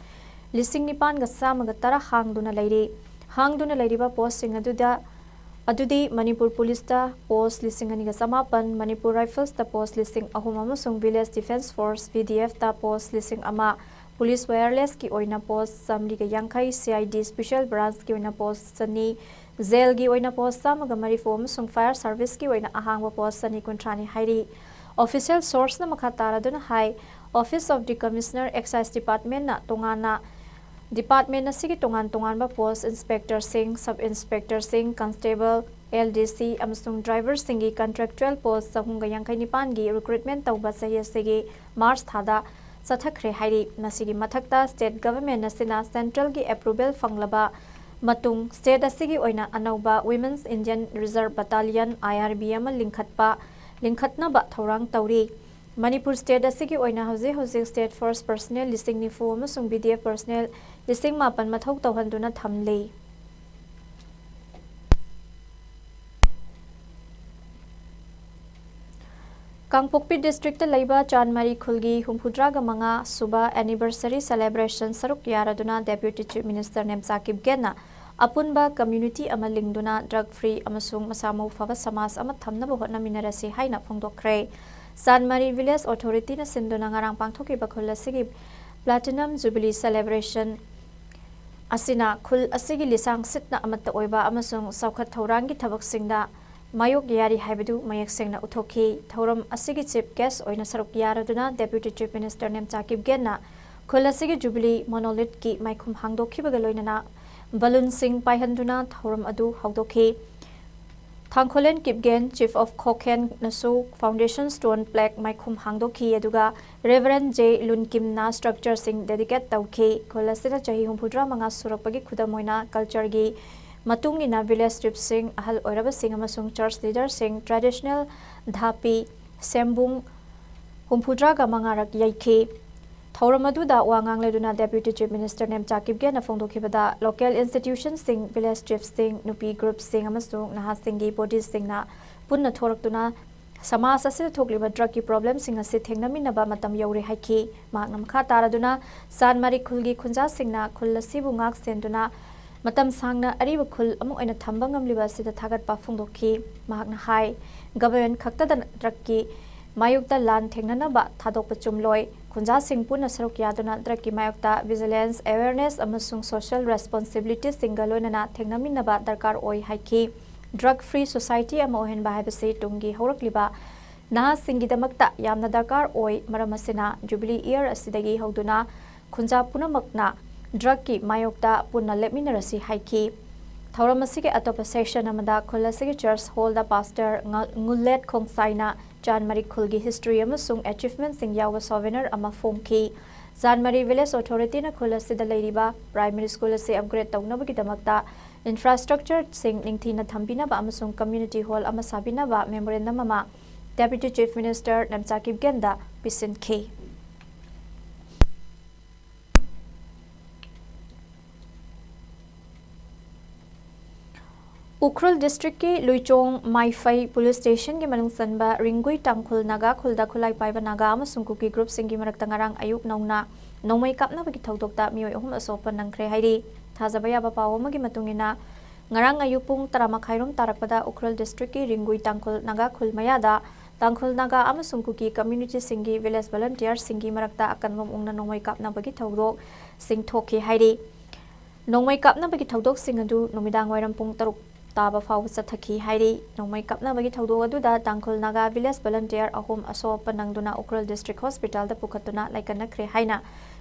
ꯂꯤꯁꯤꯡ ꯅꯤꯄꯥꯟꯒ ꯆꯥꯝꯃꯒ ꯇꯔꯥ ꯍꯥꯡꯗꯨꯅ ꯂꯩꯔꯤ꯫ ꯍꯥꯡꯗꯨꯅ ꯂꯩꯔꯤꯕ postꯁꯤꯡ ꯑꯗꯨꯗ, ꯑꯗꯨꯗꯤ ꯃꯅꯤꯄꯨꯔ Policeꯇ post ꯂꯤꯁꯤꯡ ꯑꯅꯤꯒ ꯆꯃꯥꯄꯟ, ꯃꯅꯤꯄꯨꯔ Riflesꯇ post ꯂꯤꯁꯤꯡ ꯑꯍꯨꯝ ꯑꯃꯁꯨꯡ Village Defence Force, VDFꯇ post ꯂꯤꯁꯤꯡ ꯑꯃ, Police Wirelessꯀꯤ ꯑꯣꯏꯅ post ꯆꯥꯃꯔꯤꯒ ꯌꯥꯡꯈꯩ, CID Special Branchꯀꯤ ꯑꯣꯏꯅ post ꯆꯅꯤ, jailꯒꯤ ꯑꯣꯏꯅ post ꯆꯥꯝꯃꯒ ꯃꯔꯤꯐꯨ ꯑꯃꯁꯨꯡ Fire Serviceꯀꯤ ꯑꯣꯏꯅ ꯑꯍꯥꯡꯕ post ꯆꯅꯤ ꯀꯨꯟꯊ꯭ꯔꯥꯅꯤ ꯍꯥꯏꯔꯤ꯫ Official sourceꯅ ꯃꯈꯥ ꯇꯥꯔꯗꯨꯅ ꯍꯥꯏ, Office of the Commissioner, Excise Departmentꯅ ꯇꯣꯉꯥꯟꯅ department ꯑꯁꯤꯒꯤ ꯇꯣꯉꯥꯟ ꯇꯣꯉꯥꯟꯕ post, inspectorꯁꯤꯡ, sub inspectorꯁꯤꯡ, constable, ꯑꯦꯜ ꯗꯤ ꯁꯤ ꯑꯃꯁꯨꯡ ꯗ꯭ꯔꯥꯏꯚꯔꯁꯤꯡꯒꯤ ꯀꯟꯇ꯭ꯔꯦꯛꯆꯨꯑꯦꯜ ꯄꯣꯁ ꯆꯍꯨꯝꯒ ꯌꯥꯡꯈꯩ ꯅꯤꯄꯥꯟꯒꯤ ꯔꯤꯀ꯭ꯔꯨꯠꯃꯦꯟ ꯇꯧꯕ ꯆꯍꯤ ꯑꯁꯤꯒꯤ ꯃꯥꯔꯆ ꯊꯥꯗ ꯆꯠꯊꯈ꯭ꯔꯦ ꯍꯥꯏꯔꯤ꯫ ꯃꯁꯤꯒꯤ ꯃꯊꯛꯇ ꯁ꯭ꯇꯦꯠ ꯒꯚꯔꯟꯃꯦꯟꯠ ꯑꯁꯤꯅ ꯁꯦꯟꯇ꯭ꯔꯦꯜꯒꯤ ꯑꯦꯄ꯭ꯔꯨꯚꯦꯜ ꯐꯪꯂꯕ ꯃꯇꯨꯡ ꯁ꯭ꯇꯦꯠ ꯑꯁꯤꯒꯤ ꯑꯣꯏꯅ ꯑꯅꯧꯕ Women's Indian Reserve Battalion, I R B, ꯑꯃ ꯂꯤꯡꯈꯠꯄ, ꯂꯤꯡꯈꯠꯅꯕ ꯊꯧꯔꯥꯡ ꯇꯧꯔꯤ꯫ ꯃꯅꯤꯄꯨꯔ ꯁ꯭ꯇꯦꯠ ꯑꯁꯤꯒꯤ ꯑꯣꯏꯅ ꯍꯧꯖꯤꯛ ꯍꯧꯖꯤꯛ ꯁ꯭ꯇꯦꯠ ꯐꯣꯔꯁ ꯄꯔꯁꯅꯦꯜ ꯂꯤꯁꯤꯡ ꯅꯤꯐꯨ ꯑꯃꯁꯨꯡ ꯕꯤ ꯗꯤ ꯑꯦꯐ ꯄꯔꯁꯅꯦꯜ ꯂꯤꯁꯤꯡ ꯃꯥꯄꯟ ꯃꯊꯧ ꯇꯧꯍꯟꯗꯨꯅ ꯊꯝꯂꯤ꯫ ꯀꯥꯡꯄꯣꯛꯄꯤ ꯗꯤꯁꯇ꯭ꯔꯤꯛꯇ ꯂꯩꯕ ꯆꯥꯟꯃꯥꯔꯤ ꯈꯨꯜꯒꯤ ꯍꯨꯝꯐꯨꯇꯔꯥꯒ ꯃꯉꯥ ꯁꯨꯕ ꯑꯦꯅꯤꯚꯔꯁꯔꯤ ꯁꯦꯂꯦꯕ꯭ꯔꯦꯁꯟ ꯁꯔꯨꯛ ꯌꯥꯔꯗꯨꯅ ꯗꯦꯄ꯭ꯌꯨꯇꯤ ꯆꯤꯐ ꯃꯤꯅꯤꯁꯇꯔ ꯅꯦꯝꯆꯥ ꯀꯤꯞꯒꯦꯟꯅ ꯑꯄꯨꯟꯕ ꯀꯝꯃ꯭ꯌꯨꯅꯤꯇꯤ ꯑꯃ ꯂꯤꯡꯗꯨꯅ ꯗ꯭ꯔꯒ ꯐ꯭ꯔꯤ ꯑꯃꯁꯨꯡ ꯃꯁꯥ ꯃꯎ ꯐꯕ ꯁꯃꯥꯖ ꯑꯃ ꯊꯝꯅꯕ ꯍꯣꯠꯅꯃꯤꯟꯅꯔꯁꯤ ꯍꯥꯏꯅ ꯐꯣꯡꯗꯣꯛꯈ꯭ꯔꯦ꯫ ꯆꯥꯟꯃꯥꯔꯤ ꯚꯤꯂꯦꯖ ꯑꯣꯊꯣꯔꯤꯇꯤꯅ ꯁꯤꯟꯗꯨꯅ ꯉꯔꯥꯡ ꯄꯥꯡꯊꯣꯛꯈꯤꯕ ꯈꯨꯜ ꯑꯁꯤꯒꯤ ꯄ꯭ꯂꯥꯇꯤꯅꯝ ꯖꯨꯕꯤꯂꯤ ꯁꯦꯂꯦꯕ꯭ꯔꯦꯁꯟ ꯑꯁꯤꯅ ꯈꯨꯜ ꯑꯁꯤꯒꯤ ꯂꯤꯁꯥꯡ ꯁꯤꯠꯅ ꯑꯃꯠꯇ ꯑꯣꯏꯕ ꯑꯃꯁꯨꯡ ꯆꯥꯎꯈꯠ ꯊꯧꯔꯥꯡꯒꯤ ꯊꯕꯛꯁꯤꯡꯗ ꯃꯥꯌꯣꯛ ꯌꯥꯔꯤ ꯍꯥꯏꯕꯗꯨ ꯃꯌꯦꯛ ꯁꯦꯡꯅ ꯎꯠꯊꯣꯛꯈꯤ꯫ ꯊꯧꯔꯝ ꯑꯁꯤꯒꯤ ꯆꯤꯐ ꯒꯦꯁ ꯑꯣꯏꯅ ꯁꯔꯨꯛ ꯌꯥꯔꯗꯨꯅ ꯗꯦꯄ꯭ꯌꯨꯇꯤ ꯆꯤꯐ ꯃꯤꯅꯤꯁꯇꯔ ꯅꯦꯝꯆꯥ ꯀꯤꯞꯒꯦꯟꯅ ꯈꯨꯜ ꯑꯁꯤꯒꯤ ꯖꯨꯕꯤꯂꯤ ꯃꯣꯅꯣꯂꯤꯠꯀꯤ ꯃꯥꯏꯈꯨꯝ ꯍꯥꯡꯗꯣꯛꯈꯤꯕꯒ ꯂꯣꯏꯅꯅ ꯕꯂꯨꯟꯁꯤꯡ ꯄꯥꯏꯍꯟꯗꯨꯅ ꯊꯧꯔꯝ ꯑꯗꯨ ꯍꯧꯗꯣꯛꯈꯤ꯫ ꯊꯥꯡꯈꯣꯂꯦꯟ ꯀꯤꯞꯒꯦꯟ, ꯆꯤꯐ ꯑꯣꯐ ꯈꯣꯈꯦꯟꯅꯁꯨ ꯐꯥꯎꯟꯗꯦꯁꯟ ꯁ꯭ꯇꯣꯟ ꯄ꯭ꯂꯦꯛ ꯃꯥꯏꯈꯨꯝ ꯍꯥꯡꯗꯣꯛꯈꯤ, ꯑꯗꯨꯒ ꯔꯦꯚꯔꯦꯟ ꯖꯦ ꯂꯨꯟꯀꯤꯝꯅ ꯁ꯭ꯇ꯭ꯔꯛꯆꯔꯁꯤꯡ ꯗꯦꯗꯤꯀꯦꯠ ꯇꯧꯈꯤ꯫ ꯈꯨꯜ ꯑꯁꯤꯗ ꯆꯍꯤ ꯍꯨꯝꯐꯨꯇꯔꯥ ꯃꯉꯥ ꯁꯨꯔꯛꯄꯒꯤ ꯈꯨꯗꯝ ꯑꯣꯏꯅ ꯀꯜꯆꯔꯒꯤ ꯃꯇꯨꯡ ꯏꯟꯅ ꯚꯤꯂꯦꯖ ꯆꯤꯐꯁꯤꯡ, ꯑꯍꯜ ꯑꯣꯏꯔꯕꯁꯤꯡ ꯑꯃꯁꯨꯡ ꯆꯔꯆ ꯂꯤꯗꯔꯁꯤꯡ ꯇ꯭ꯔꯦꯗꯤꯁꯅꯦꯜ ꯙꯥꯄꯤ, ꯁꯦꯝꯕꯨꯡ ꯍꯨꯝꯐꯨꯇꯔꯥꯒ ꯃꯉꯥꯔꯛ ꯌꯩꯈꯤ꯫ ꯊꯧꯔꯝ ꯑꯗꯨꯗ ꯋꯥ ꯉꯥꯡꯂꯗꯨꯅ ꯗꯦꯄ꯭ꯌꯨꯇꯤ chief minister Nemcha ꯀꯤꯞꯒꯦꯟꯅ ꯐꯣꯡꯗꯣꯛꯈꯤꯕꯗ, local ꯏꯟꯁꯇꯤꯇ꯭ꯌꯨꯁꯟꯁꯤꯡ, village ꯆꯤꯐꯁꯤꯡ, ꯅꯨꯄꯤ ꯒ꯭ꯔꯨꯞꯁꯤꯡ ꯑꯃꯁꯨꯡ ꯅꯍꯥꯁꯤꯡꯒꯤ ꯕꯣꯗꯤꯁꯤꯡꯅ ꯄꯨꯟꯅ ꯊꯣꯔꯛꯇꯨꯅ ꯁꯃꯥꯖ ꯑꯁꯤꯗ ꯊꯣꯛꯂꯤꯕ ꯗ꯭ꯔꯒꯀꯤ ꯄ꯭ꯔꯣꯕ꯭ꯂꯦꯝꯁꯤꯡ ꯑꯁꯤ ꯊꯦꯡꯅꯃꯤꯟꯅꯕ ꯃꯇꯝ ꯌꯧꯔꯦ ꯍꯥꯏꯈꯤ꯫ ꯃꯍꯥꯛꯅ ꯃꯈꯥ ꯇꯥꯔꯗꯨꯅ ꯆꯥꯟꯃꯥꯔꯤ ꯈꯨꯜꯒꯤ ꯈꯨꯟꯖꯥꯁꯤꯡꯅ ꯈꯨꯜ ꯑꯁꯤꯕꯨ ꯉꯥꯛ ꯁꯦꯟꯗꯨꯅ ꯃꯇꯝ ꯁꯥꯡꯅ ꯑꯔꯤꯕ ꯈꯨꯜ ꯑꯃ ꯑꯣꯏꯅ ꯊꯝꯕ ꯉꯝꯂꯤꯕ ꯑꯁꯤꯗ ꯊꯥꯒꯠꯄ ꯐꯣꯡꯗꯣꯛꯈꯤ꯫ ꯃꯍꯥꯛꯅ ꯍꯥꯏ, ꯒꯚꯔꯟꯃꯦꯟꯠ ꯈꯛꯇꯗ ꯗ꯭ꯔꯒꯀꯤ ꯃꯥꯌꯣꯛꯇ ꯂꯥꯟ ꯊꯦꯡꯅꯅꯕ ꯊꯥꯗꯣꯛꯄ ꯆꯨꯝꯂꯣꯏ꯫ ꯈꯨꯟꯖꯥꯁꯤꯡ ꯄꯨꯟꯅ ꯁꯔꯨꯛ ꯌꯥꯗꯨꯅ ꯗ꯭ꯔꯒꯀꯤ ꯃꯥꯌꯣꯛꯇ ꯚꯤꯖꯤꯂꯦꯟꯁ, ꯑꯦꯋꯦꯌꯔꯅꯦꯁ ꯑꯃꯁꯨꯡ ꯁꯣꯁꯤꯌꯦꯜ ꯔꯦꯁꯄꯣꯟꯁꯤꯕꯤꯂꯤꯇꯤꯁꯤꯡꯒ ꯂꯣꯏꯅꯅ ꯊꯦꯡꯅꯃꯤꯟꯅꯕ ꯗꯔꯀꯥꯔ ꯑꯣꯏ ꯍꯥꯏꯈꯤ꯫ ꯗ꯭ꯔꯒ ꯐ꯭ꯔꯤ ꯁꯣꯁꯥꯏꯇꯤ ꯑꯃ ꯑꯣꯏꯍꯟꯕ ꯍꯥꯏꯕꯁꯤ ꯇꯨꯡꯒꯤ ꯍꯧꯔꯛꯂꯤꯕ ꯅꯍꯥꯁꯤꯡꯒꯤꯗꯃꯛꯇ ꯌꯥꯝꯅ ꯗꯔꯀꯥꯔ ꯑꯣꯏ꯫ ꯃꯔꯝ ꯑꯁꯤꯅ, ꯖꯨꯕꯤꯂꯤ ꯏꯌꯔ ꯑꯁꯤꯗꯒꯤ ꯍꯧꯗꯨꯅ ꯈꯨꯟꯖꯥ ꯄꯨꯝꯅꯃꯛꯅ ꯗ꯭ꯔꯒꯀꯤ ꯃꯥꯌꯣꯛꯇ ꯄꯨꯟꯅ ꯂꯦꯞꯃꯤꯟꯅꯔꯁꯤ ꯍꯥꯏꯈꯤ꯫ ꯊꯧꯔꯝ ꯑꯁꯤꯒꯤ ꯑꯇꯣꯞꯄ ꯁꯦꯁꯟ ꯑꯃꯗ ꯈꯨꯜ ꯑꯁꯤꯒꯤ ꯆꯔꯆ ꯍꯣꯜꯗ ꯄꯥꯁꯇꯔ ꯉ-, ꯉꯨꯂꯦꯠ ꯈꯣꯡꯁꯥꯏꯅ ꯆꯥꯟꯃꯔꯤ ꯈꯨꯜꯒꯤ ꯍꯤꯁꯇ꯭ꯔꯤ ꯑꯃꯁꯨꯡ ꯑꯦꯆꯤꯚꯃꯦꯟꯠꯁꯤꯡ ꯌꯥꯎꯕ ꯁꯣꯚꯦꯅꯔ ꯑꯃ ꯐꯣꯡꯈꯤ꯫ ꯆꯥꯟꯃꯔꯤ ꯚꯤꯂꯦꯖ ꯑꯣꯊꯣꯔꯤꯇꯤꯅ ꯈꯨꯜ ꯑꯁꯤꯗ ꯂꯩꯔꯤꯕ ꯄ꯭ꯔꯥꯏꯃꯔꯤ ꯁ꯭ꯀꯨꯜ ꯑꯁꯤ ꯑꯞꯒ꯭ꯔꯦꯗ ꯇꯧꯅꯕꯒꯤꯗꯃꯛꯇ ꯏꯟꯐ꯭ꯔꯥꯁ꯭ꯇ꯭ꯔꯛꯆꯔꯁꯤꯡ ꯅꯤꯡꯊꯤꯅ ꯊꯝꯕꯤꯅꯕ ꯑꯃꯁꯨꯡ ꯀꯝꯃ꯭ꯌꯨꯅꯤꯇꯤ ꯍꯣꯜ ꯑꯃ ꯁꯥꯕꯤꯅꯕ ꯃꯦꯃꯣꯔꯦꯟꯗꯝ ꯑꯃ ꯗꯦꯄ꯭ꯌꯨꯇꯤ ꯆꯤꯐ ꯃꯤꯅꯤꯁꯇꯔ ꯅꯝꯆꯥ ꯀꯤꯞꯒꯦꯟꯗ ꯄꯤꯁꯤꯟꯈꯤ꯫ ꯎꯈ꯭ꯔꯨꯜ ꯗꯤꯁꯇ꯭ꯔꯤꯛꯀꯤ ꯂꯨꯏꯆꯣꯡ ꯃꯥꯏꯐꯩ ꯄꯨꯂꯤꯁ ꯁ꯭ꯇꯦꯁꯟꯒꯤ ꯃꯅꯨꯡ ꯆꯟꯕ ꯔꯤꯡꯒꯨꯏ ꯇꯥꯡꯈꯨꯜ ꯅꯥꯒꯥ ꯈꯨꯜꯗ ꯈꯨꯠꯂꯥꯏ ꯄꯥꯏꯕ ꯅꯥꯒꯥ ꯑꯃꯁꯨꯡ ꯀꯨꯀꯤ ꯒ꯭ꯔꯨꯞꯁꯤꯡꯒꯤ ꯃꯔꯛꯇ ꯉꯔꯥꯡ ꯑꯌꯨꯛ ꯅꯧꯅ ꯅꯣꯡꯃꯩ ꯀꯥꯞꯅꯕꯒꯤ ꯊꯧꯗꯣꯛꯇ ꯃꯤꯑꯣꯏ ꯑꯍꯨꯝ ꯑꯁꯣꯛꯄ ꯅꯪꯈ꯭ꯔꯦ ꯍꯥꯏꯔꯤ꯫ ꯊꯥꯖꯕ ꯌꯥꯕ ꯄꯥꯎ ꯑꯃꯒꯤ ꯃꯇꯨꯡ ꯏꯟꯅ, ꯉꯔꯥꯡ ꯑꯌꯨꯛ ꯄꯨꯡ ꯇꯔꯥ ꯃꯈꯥꯏꯔꯣꯝ ꯇꯥꯔꯛꯄꯗ ꯎꯈ꯭ꯔꯨꯜ ꯗꯤꯁꯇ꯭ꯔꯤꯛꯀꯤ ꯔꯤꯡꯒꯨꯏ ꯇꯥꯡꯈꯨꯜ ꯅꯥꯒꯥ ꯈꯨꯜ ꯃꯌꯥꯗ ꯇꯥꯡꯈꯨꯜ ꯅꯥꯒꯥ ꯑꯃꯁꯨꯡ ꯀꯨꯀꯤ ꯀꯝꯃ꯭ꯌꯨꯅꯤꯇꯤꯁꯤꯡꯒꯤ ꯚꯤꯂꯦꯖ ꯚꯣꯂꯨꯟꯇꯤꯌꯔꯁꯤꯡꯒꯤ ꯃꯔꯛꯇ ꯑꯀꯟꯕ ꯃꯑꯣꯡꯗ ꯅꯣꯡꯃꯩ ꯀꯥꯞꯅꯕꯒꯤ ꯊꯧꯗꯣꯛꯁꯤꯡ ꯊꯣꯛꯈꯤ ꯍꯥꯏꯔꯤ꯫ ꯅꯣꯡꯃꯩ ꯀꯥꯞꯅꯕꯒꯤ ꯊꯧꯗꯣꯛꯁꯤꯡ ꯑꯗꯨ ꯅꯨꯃꯤꯗꯥꯡ ꯋꯥꯏꯔꯝ ꯄꯨꯡ ꯇꯔꯨꯛ ꯇꯥꯕ ꯐꯥꯎꯕ ꯆꯠꯊꯈꯤ ꯍꯥꯏꯔꯤ꯫ ꯅꯣꯡꯃꯩ ꯀꯥꯞꯅꯕꯒꯤ ꯊꯧꯗꯣꯛ ꯑꯗꯨꯗ ꯇꯥꯡꯈꯨꯜ ꯅꯥꯒꯥ ꯚꯤꯂꯦꯖ ꯚꯣꯂꯨꯟꯇꯤꯌꯔ ꯑꯍꯨꯝ ꯑꯁꯣꯛ ꯑꯄꯟ ꯅꯪꯗꯨꯅ ꯎꯈ꯭ꯔꯨꯜ ꯗꯤꯁꯇ꯭ꯔꯤꯛ ꯍꯣꯁꯄꯤꯇꯥꯜꯗ ꯄꯨꯈꯠꯇꯨꯅ ꯂꯥꯏꯀꯠꯅꯈ꯭ꯔꯦ ꯍꯥꯏꯅ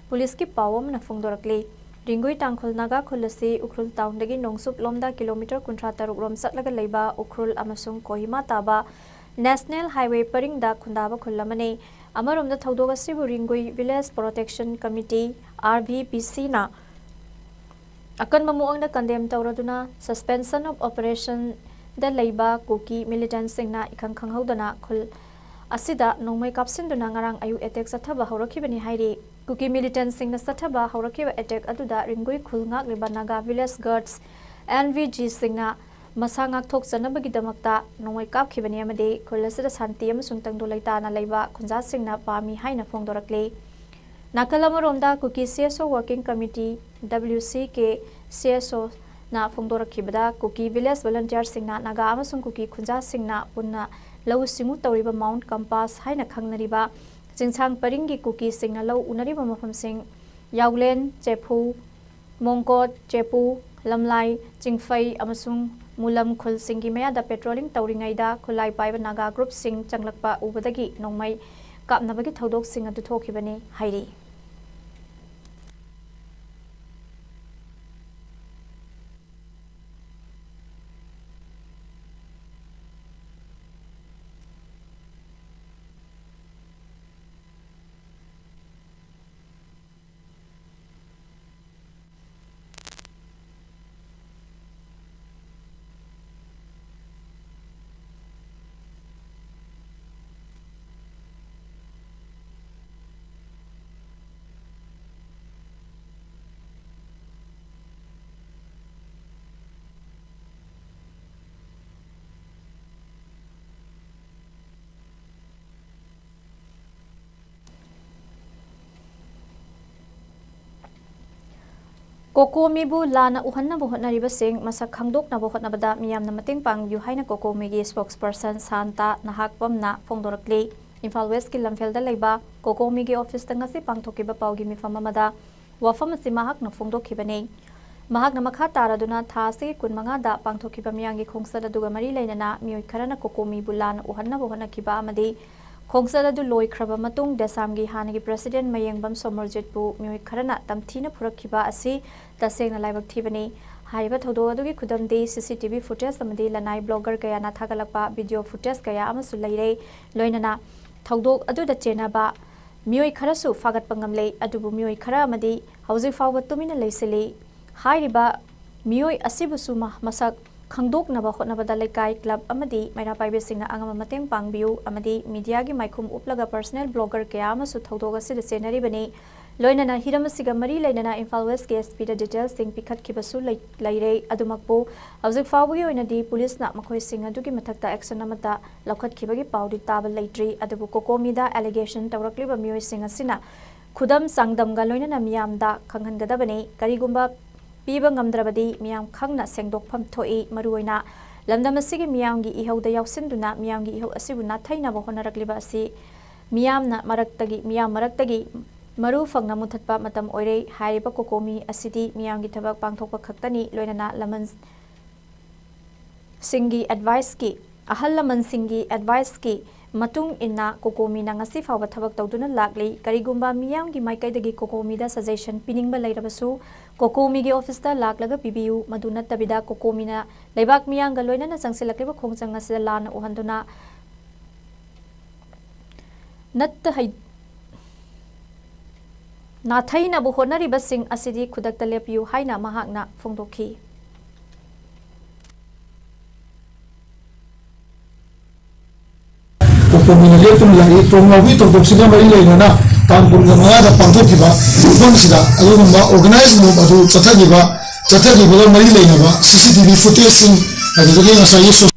ꯄꯨꯂꯤꯁꯀꯤ ꯄꯥꯎ ꯑꯃꯅ ꯐꯣꯡꯗꯣꯔꯛꯂꯤ꯫ ꯔꯤꯡꯒꯨꯏ ꯇꯥꯡꯈꯨꯜ ꯅꯥꯒꯥ ꯈꯨꯜ ꯑꯁꯤ ꯎꯈ꯭ꯔꯨꯜ ꯇꯥꯎꯟꯗꯒꯤ ꯅꯣꯡꯆꯨꯞ ꯂꯣꯝꯗ ꯀꯤꯂꯣꯃꯤꯇꯔ ꯀꯨꯟꯊ꯭ꯔꯥ ꯇꯔꯨꯛ ꯔꯣꯝ ꯆꯠꯂꯒ ꯂꯩꯕ ꯎꯈ꯭ꯔꯨꯜ ꯑꯃꯁꯨꯡ ꯀꯣꯍꯤꯃꯥ ꯇꯥꯕ ꯅꯦꯁꯅꯦꯜ ꯍꯥꯏꯋꯦ ꯄꯔꯤꯡꯗ ꯈꯨꯟꯗꯥꯕ ꯈꯨꯜ ꯑꯃꯅꯤ꯫ ꯑꯃꯔꯣꯝꯗ ꯊꯧꯗꯣꯛ ꯑꯁꯤꯕꯨ Ringgui village protection committee, R V P ꯁꯤꯅ ꯑꯀꯟꯕ ꯃꯑꯣꯡꯗ ꯀꯟꯗꯦꯝ ꯇꯧꯔꯗꯨꯅ ꯁꯁꯄꯦꯟꯁꯟ ꯑꯣꯐ ꯑꯣꯄꯔꯦꯁꯟꯗ ꯂꯩꯕ ꯀꯨꯀꯤ ꯃꯤꯂꯤꯇꯦꯟꯠꯁꯤꯡꯅ ꯏꯈꯪ ꯈꯪꯍꯧꯗꯅ ꯈꯨꯜ ꯑꯁꯤꯗ ꯅꯣꯡꯃꯩ ꯀꯥꯞꯁꯤꯟꯗꯨꯅ ꯉꯔꯥꯡ ꯑꯌꯨꯛ ꯑꯦꯇꯦꯛ ꯆꯠꯊꯕ ꯍꯧꯔꯛꯈꯤꯕꯅꯤ ꯍꯥꯏꯔꯤ꯫ ꯀꯨꯀꯤ ꯃꯤꯂꯤꯇꯦꯟꯠꯁꯤꯡꯅ ꯆꯠꯊꯕ ꯍꯧꯔꯛꯈꯤꯕ ꯑꯦꯇꯦꯛ ꯑꯗꯨꯗ ꯔꯤꯡꯒꯨꯏ ꯈꯨꯜ ꯉꯥꯛꯂꯤꯕ ꯅꯥꯒꯥ ꯚꯤꯂꯦꯖ ꯒꯥꯔꯗꯁ, ꯑꯦꯟ ꯚꯤ ꯖꯤꯁꯤꯡꯅ ꯃꯁꯥ ꯉꯥꯛꯊꯣꯛꯆꯅꯕꯒꯤꯗꯃꯛꯇ ꯅꯣꯡꯃꯩ ꯀꯥꯞꯈꯤꯕꯅꯤ ꯑꯃꯗꯤ ꯈꯨꯜ ꯑꯁꯤꯗ ꯁꯥꯟꯇꯤ ꯑꯃꯁꯨꯡ ꯇꯪꯗꯨ ꯂꯩꯇꯥꯅ ꯂꯩꯕ ꯈꯨꯟꯖꯥꯁꯤꯡꯅ ꯄꯥꯝꯃꯤ ꯍꯥꯏꯅ ꯐꯣꯡꯗꯣꯔꯛꯂꯤ꯫ ꯅꯥꯀꯜ ꯑꯃꯔꯣꯝꯗ ꯀꯨꯀꯤ ꯁꯤ ꯑꯦꯁ ꯑꯣ ꯋꯥꯔꯀꯤꯡ ꯀꯃꯤꯇꯤ, ꯗꯕ꯭ꯂꯤꯎ ꯁꯤ ꯀꯦ ꯁꯤ ꯑꯦꯁ ꯑꯣꯅ ꯐꯣꯡꯗꯣꯔꯛꯈꯤꯕꯗ, ꯀꯨꯀꯤ ꯚꯤꯂꯦꯖ ꯚꯣꯂꯨꯟꯇꯤꯌꯔꯁꯤꯡꯅ ꯅꯥꯒꯥ ꯑꯃꯁꯨꯡ ꯀꯨꯀꯤ ꯈꯨꯟꯖꯥꯁꯤꯡꯅ ꯄꯨꯟꯅ ꯂꯧꯎ ꯁꯤꯡꯎ ꯇꯧꯔꯤꯕ ꯃꯥꯎꯟꯠ ꯀꯝꯄꯥꯁ ꯍꯥꯏꯅ ꯈꯪꯅꯔꯤꯕ ꯆꯤꯡꯁꯥꯡ ꯄꯔꯤꯡꯒꯤ ꯀꯨꯀꯤꯁꯤꯡꯅ ꯂꯧ ꯎꯅꯔꯤꯕ ꯃꯐꯝꯁꯤꯡ ꯌꯥꯎꯂꯦꯟ, ꯆꯦꯐꯨ, ꯃꯣꯡꯀꯣꯠ, ꯆꯦꯄꯨ, ꯂꯝꯂꯥꯏ, ꯆꯤꯡꯐꯩ ꯑꯃꯁꯨꯡ ꯃꯨꯂꯝ ꯈꯨꯜꯁꯤꯡꯒꯤ ꯃꯌꯥꯗ ꯄꯦꯇ꯭ꯔꯣꯂꯤꯡ ꯇꯧꯔꯤꯉꯩꯗ ꯈꯨꯠꯂꯥꯏ ꯄꯥꯏꯕ ꯅꯥꯒꯥ ꯒ꯭ꯔꯨꯞꯁꯤꯡ ꯆꯪꯂꯛꯄ ꯎꯕꯗꯒꯤ ꯅꯣꯡꯃꯩ ꯀꯥꯞꯅꯕꯒꯤ ꯊꯧꯗꯣꯛꯁꯤꯡ ꯑꯗꯨ ꯊꯣꯛꯈꯤꯕꯅꯤ ꯍꯥꯏꯔꯤ꯫ ꯀꯣꯀꯣꯃꯤꯕꯨ ꯂꯥꯟꯅ ꯎꯍꯟꯅꯕ ꯍꯣꯠꯅꯔꯤꯕꯁꯤꯡ ꯃꯁꯛ ꯈꯪꯗꯣꯛꯅꯕ ꯍꯣꯠꯅꯕꯗ ꯃꯤꯌꯥꯝꯅ ꯃꯇꯦꯡ ꯄꯥꯡꯕꯤꯌꯨ ꯍꯥꯏꯅ ꯀꯣꯀꯣꯃꯤꯒꯤ spokesperson ꯁꯥꯟꯇ ꯅꯍꯥꯛꯄꯝꯅ ꯐꯣꯡꯗꯣꯔꯛꯂꯤ꯫ ꯏꯝꯐꯥꯜ Westꯀꯤ ꯂꯝꯐꯦꯜꯗ ꯂꯩꯕ ꯀꯣꯀꯣꯃꯤꯒꯤ officeꯇ ꯉꯁꯤ ꯄꯥꯡꯊꯣꯛꯈꯤꯕ ꯄꯥꯎꯒꯤ ꯃꯤꯐꯝ ꯑꯃꯗ ꯋꯥꯐꯝ ꯑꯁꯤ ꯃꯍꯥꯛꯅ ꯐꯣꯡꯗꯣꯛꯈꯤꯕꯅꯤ꯫ ꯃꯍꯥꯛꯅ ꯃꯈꯥ ꯇꯥꯔꯗꯨꯅ ꯊꯥ ꯑꯁꯤꯒꯤ ꯀꯨꯟꯃꯉꯥꯗ ꯄꯥꯡꯊꯣꯛꯈꯤꯕ ꯃꯤꯌꯥꯝꯒꯤ ꯈꯣꯡꯆꯠ ꯑꯗꯨꯒ ꯃꯔꯤ ꯂꯩꯅꯅ ꯃꯤꯑꯣꯏ ꯈꯔꯅ ꯀꯣꯀꯣꯃꯤꯕꯨ ꯂꯥꯟꯅ ꯎꯍꯟꯅꯕ ꯍꯣꯠꯅꯈꯤꯕ ꯑꯃꯗꯤ ꯈꯣꯡꯆꯠ ꯑꯗꯨ ꯂꯣꯏꯈ꯭ꯔꯕ ꯃꯇꯨꯡ ꯗꯦꯁꯥꯝꯒꯤ ꯍꯥꯟꯅꯒꯤ president ꯃꯌꯦꯡꯕꯝ ꯁꯣꯃꯔꯖꯤꯠꯄꯨ ꯃꯤꯑꯣꯏ ꯈꯔꯅ ꯇꯝꯊꯤꯅ ꯐꯨꯔꯛꯈꯤꯕ ꯑꯁꯤ ꯇꯁꯦꯡꯅ ꯂꯥꯏꯕꯛ ꯊꯤꯕꯅꯤ꯫ ꯍꯥꯏꯔꯤꯕ ꯊꯧꯗꯣꯛ ꯑꯗꯨꯒꯤ ꯈꯨꯗꯝꯗꯤ CCTV footage ꯑꯃꯗꯤ ꯂꯅꯥꯏ blogger ꯀꯌꯥꯅ ꯊꯥꯒꯠꯂꯛꯄ video footage ꯀꯌꯥ ꯑꯃꯁꯨ ꯂꯩꯔꯦ꯫ ꯂꯣꯏꯅꯅ ꯊꯧꯗꯣꯛ ꯑꯗꯨꯗ ꯆꯦꯟꯅꯕ ꯃꯤꯑꯣꯏ ꯈꯔꯁꯨ ꯐꯥꯒꯠꯄ ꯉꯝꯂꯦ, ꯑꯗꯨꯕꯨ ꯃꯤꯑꯣꯏ ꯈꯔ ꯑꯃꯗꯤ ꯍꯧꯖꯤꯛ ꯐꯥꯎꯕ ꯇꯨꯃꯤꯟꯅ ꯂꯩꯁꯤꯜꯂꯤ꯫ ꯍꯥꯏꯔꯤꯕ ꯃꯤꯑꯣꯏ ꯑꯁꯤꯕꯨꯁꯨ ꯃ-, ꯃꯁꯛ ꯈꯪꯗꯣꯛꯅꯕ ꯍꯣꯠꯅꯕꯗ ꯂꯩꯀꯥꯏ, club ꯑꯃꯗꯤ ꯃꯩꯔꯥ ꯄꯥꯏꯕꯤꯁꯤꯡꯅ ꯑꯉꯝꯕ ꯃꯇꯦꯡ ꯄꯥꯡꯕꯤꯌꯨ ꯑꯃꯗꯤ mediaꯒꯤ ꯃꯥꯏꯈꯨꯝ ꯎꯞꯂꯒ personal blogger ꯀꯌꯥ ꯑꯃꯁꯨ ꯊꯧꯗꯣꯛ ꯑꯁꯤꯗ ꯆꯦꯟꯅꯔꯤꯕꯅꯤ꯫ ꯂꯣꯏꯅꯅ ꯍꯤꯔꯝ ꯑꯁꯤꯒ ꯃꯔꯤ ꯂꯩꯅꯅ ꯏꯝꯐꯥꯜ Westꯀꯤ SPꯗ detailsꯁꯤꯡ ꯄꯤꯈꯠꯈꯤꯕꯁꯨ ꯂꯩ-, ꯂꯩꯔꯦ꯫ ꯑꯗꯨꯃꯛꯄꯨ ꯍꯧꯖꯤꯛ ꯐꯥꯎꯕꯒꯤ ꯑꯣꯏꯅꯗꯤ ꯄꯨꯂꯤꯁꯅ ꯃꯈꯣꯏꯁꯤꯡ ꯑꯗꯨꯒꯤ ꯃꯊꯛꯇ action ꯑꯃꯠꯇ ꯂꯧꯈꯠꯈꯤꯕꯒꯤ ꯄꯥꯎꯗꯤ ꯇꯥꯕ ꯂꯩꯇ꯭ꯔꯤ꯫ ꯑꯗꯨꯕꯨ ꯀꯣꯀꯣꯃꯤꯗ allegation ꯇꯧꯔꯛꯂꯤꯕ ꯃꯤꯑꯣꯏꯁꯤꯡ ꯑꯁꯤꯅ ꯈꯨꯗꯝ ꯆꯥꯡꯗꯝꯒ ꯂꯣꯏꯅꯅ ꯃꯤꯌꯥꯝꯗ ꯈꯪꯍꯟꯒꯗꯕꯅꯤ꯫ ꯀꯔꯤꯒꯨꯝꯕ ꯄꯤꯕ ꯉꯝꯗ꯭ꯔꯕꯗꯤ ꯃꯤꯌꯥꯝ ꯈꯪꯅ ꯁꯦꯡꯗꯣꯛꯐꯝ ꯊꯣꯛꯏ꯫ ꯃꯔꯨꯑꯣꯏꯅ ꯂꯝꯗꯝ ꯑꯁꯤꯒꯤ ꯃꯤꯌꯥꯝꯒꯤ ꯏꯍꯧꯗ ꯌꯥꯎꯁꯤꯟꯗꯨꯅ ꯃꯤꯌꯥꯝꯒꯤ ꯏꯍꯧ ꯑꯁꯤꯕꯨ ꯅꯥꯊꯩꯅꯕ ꯍꯣꯠꯅꯔꯛꯂꯤꯕ ꯑꯁꯤ ꯃꯤꯌꯥꯝꯅ ꯃꯔꯛꯇꯒꯤ, ꯃꯤꯌꯥꯝ ꯃꯔꯛꯇꯒꯤ ꯃꯔꯨ ꯐꯪꯅ ꯃꯨꯊꯠꯄ ꯃꯇꯝ ꯑꯣꯏꯔꯦ꯫ ꯍꯥꯏꯔꯤꯕ ꯀꯣꯀꯣꯃꯤ ꯑꯁꯤꯗꯤ ꯃꯤꯌꯥꯝꯒꯤ ꯊꯕꯛ ꯄꯥꯡꯊꯣꯛꯄ ꯈꯛꯇꯅꯤ, ꯂꯣꯏꯅꯅ ꯂꯃꯟꯁꯤꯡꯒꯤ adviceꯀꯤ, ꯑꯍꯜ ꯂꯃꯟꯁꯤꯡꯒꯤ adviceꯀꯤ ꯃꯇꯨꯡ ꯏꯟꯅ ꯀꯣꯀꯣꯃꯤꯅ ꯉꯁꯤ ꯐꯥꯎꯕ ꯊꯕꯛ ꯇꯧꯗꯨꯅ ꯂꯥꯛꯂꯤ꯫ ꯀꯔꯤꯒꯨꯝꯕ ꯃꯤꯌꯥꯝꯒꯤ ꯃꯥꯏꯀꯩꯗꯒꯤ ꯀꯣꯀꯣꯃꯤꯗ suggestion ꯄꯤꯅꯤꯡꯕ ꯂꯩꯔꯕꯁꯨ ꯀꯣꯀꯣꯃꯤꯒꯤ officeꯇ ꯂꯥꯛꯂꯒ ꯄꯤꯕꯤꯌꯨ꯫ ꯃꯗꯨ ꯅꯠꯇꯕꯤꯗ ꯀꯣꯀꯣꯃꯤꯅ ꯂꯩꯕꯥꯛ ꯃꯤꯌꯥꯝꯒ ꯂꯣꯏꯅꯅ ꯆꯪꯁꯤꯜꯂꯛꯂꯤꯕ ꯈꯣꯡꯖꯪ ꯑꯁꯤꯗ ꯂꯥꯟꯅ ꯎꯍꯟꯗꯨꯅ ꯅꯠꯇ ꯍꯩ-, ꯅꯥꯊꯩꯅꯕ ꯍꯣꯠꯅꯔꯤꯕꯁꯤꯡ ꯑꯁꯤꯗꯤ ꯈꯨꯗꯛꯇ ꯂꯦꯞꯄꯤꯌꯨ ꯍꯥꯏꯅ ꯃꯍꯥꯛꯅ ꯐꯣꯡꯗꯣꯛꯈꯤ꯫ ꯀꯣꯀꯣꯃꯤꯅ ꯂꯦꯞꯇꯨꯅ ꯂꯥꯛꯏ꯫ ꯇ꯭ꯔꯣꯝ ꯂꯥꯎꯕꯒꯤ ꯊꯧꯗꯣꯛꯁꯤꯒ ꯃꯔꯤ ꯂꯩꯅꯅ ꯇꯥꯡ ꯀꯨꯟꯒ ꯃꯉꯥꯗ ꯄꯥꯡꯊꯣꯛꯈꯤꯕ ꯃꯐꯝꯁꯤꯗ ꯑꯗꯨꯒꯨꯝꯕ organized mob ꯑꯗꯨ ꯆꯠꯊꯈꯤꯕ, ꯆꯠꯊꯈꯤꯕꯒ ꯃꯔꯤ ꯂꯩꯅꯕ CCTV footageꯁꯤꯡ, ꯑꯗꯨꯗꯒꯤ ꯉꯁꯥꯏꯒꯤ ꯁꯣ-,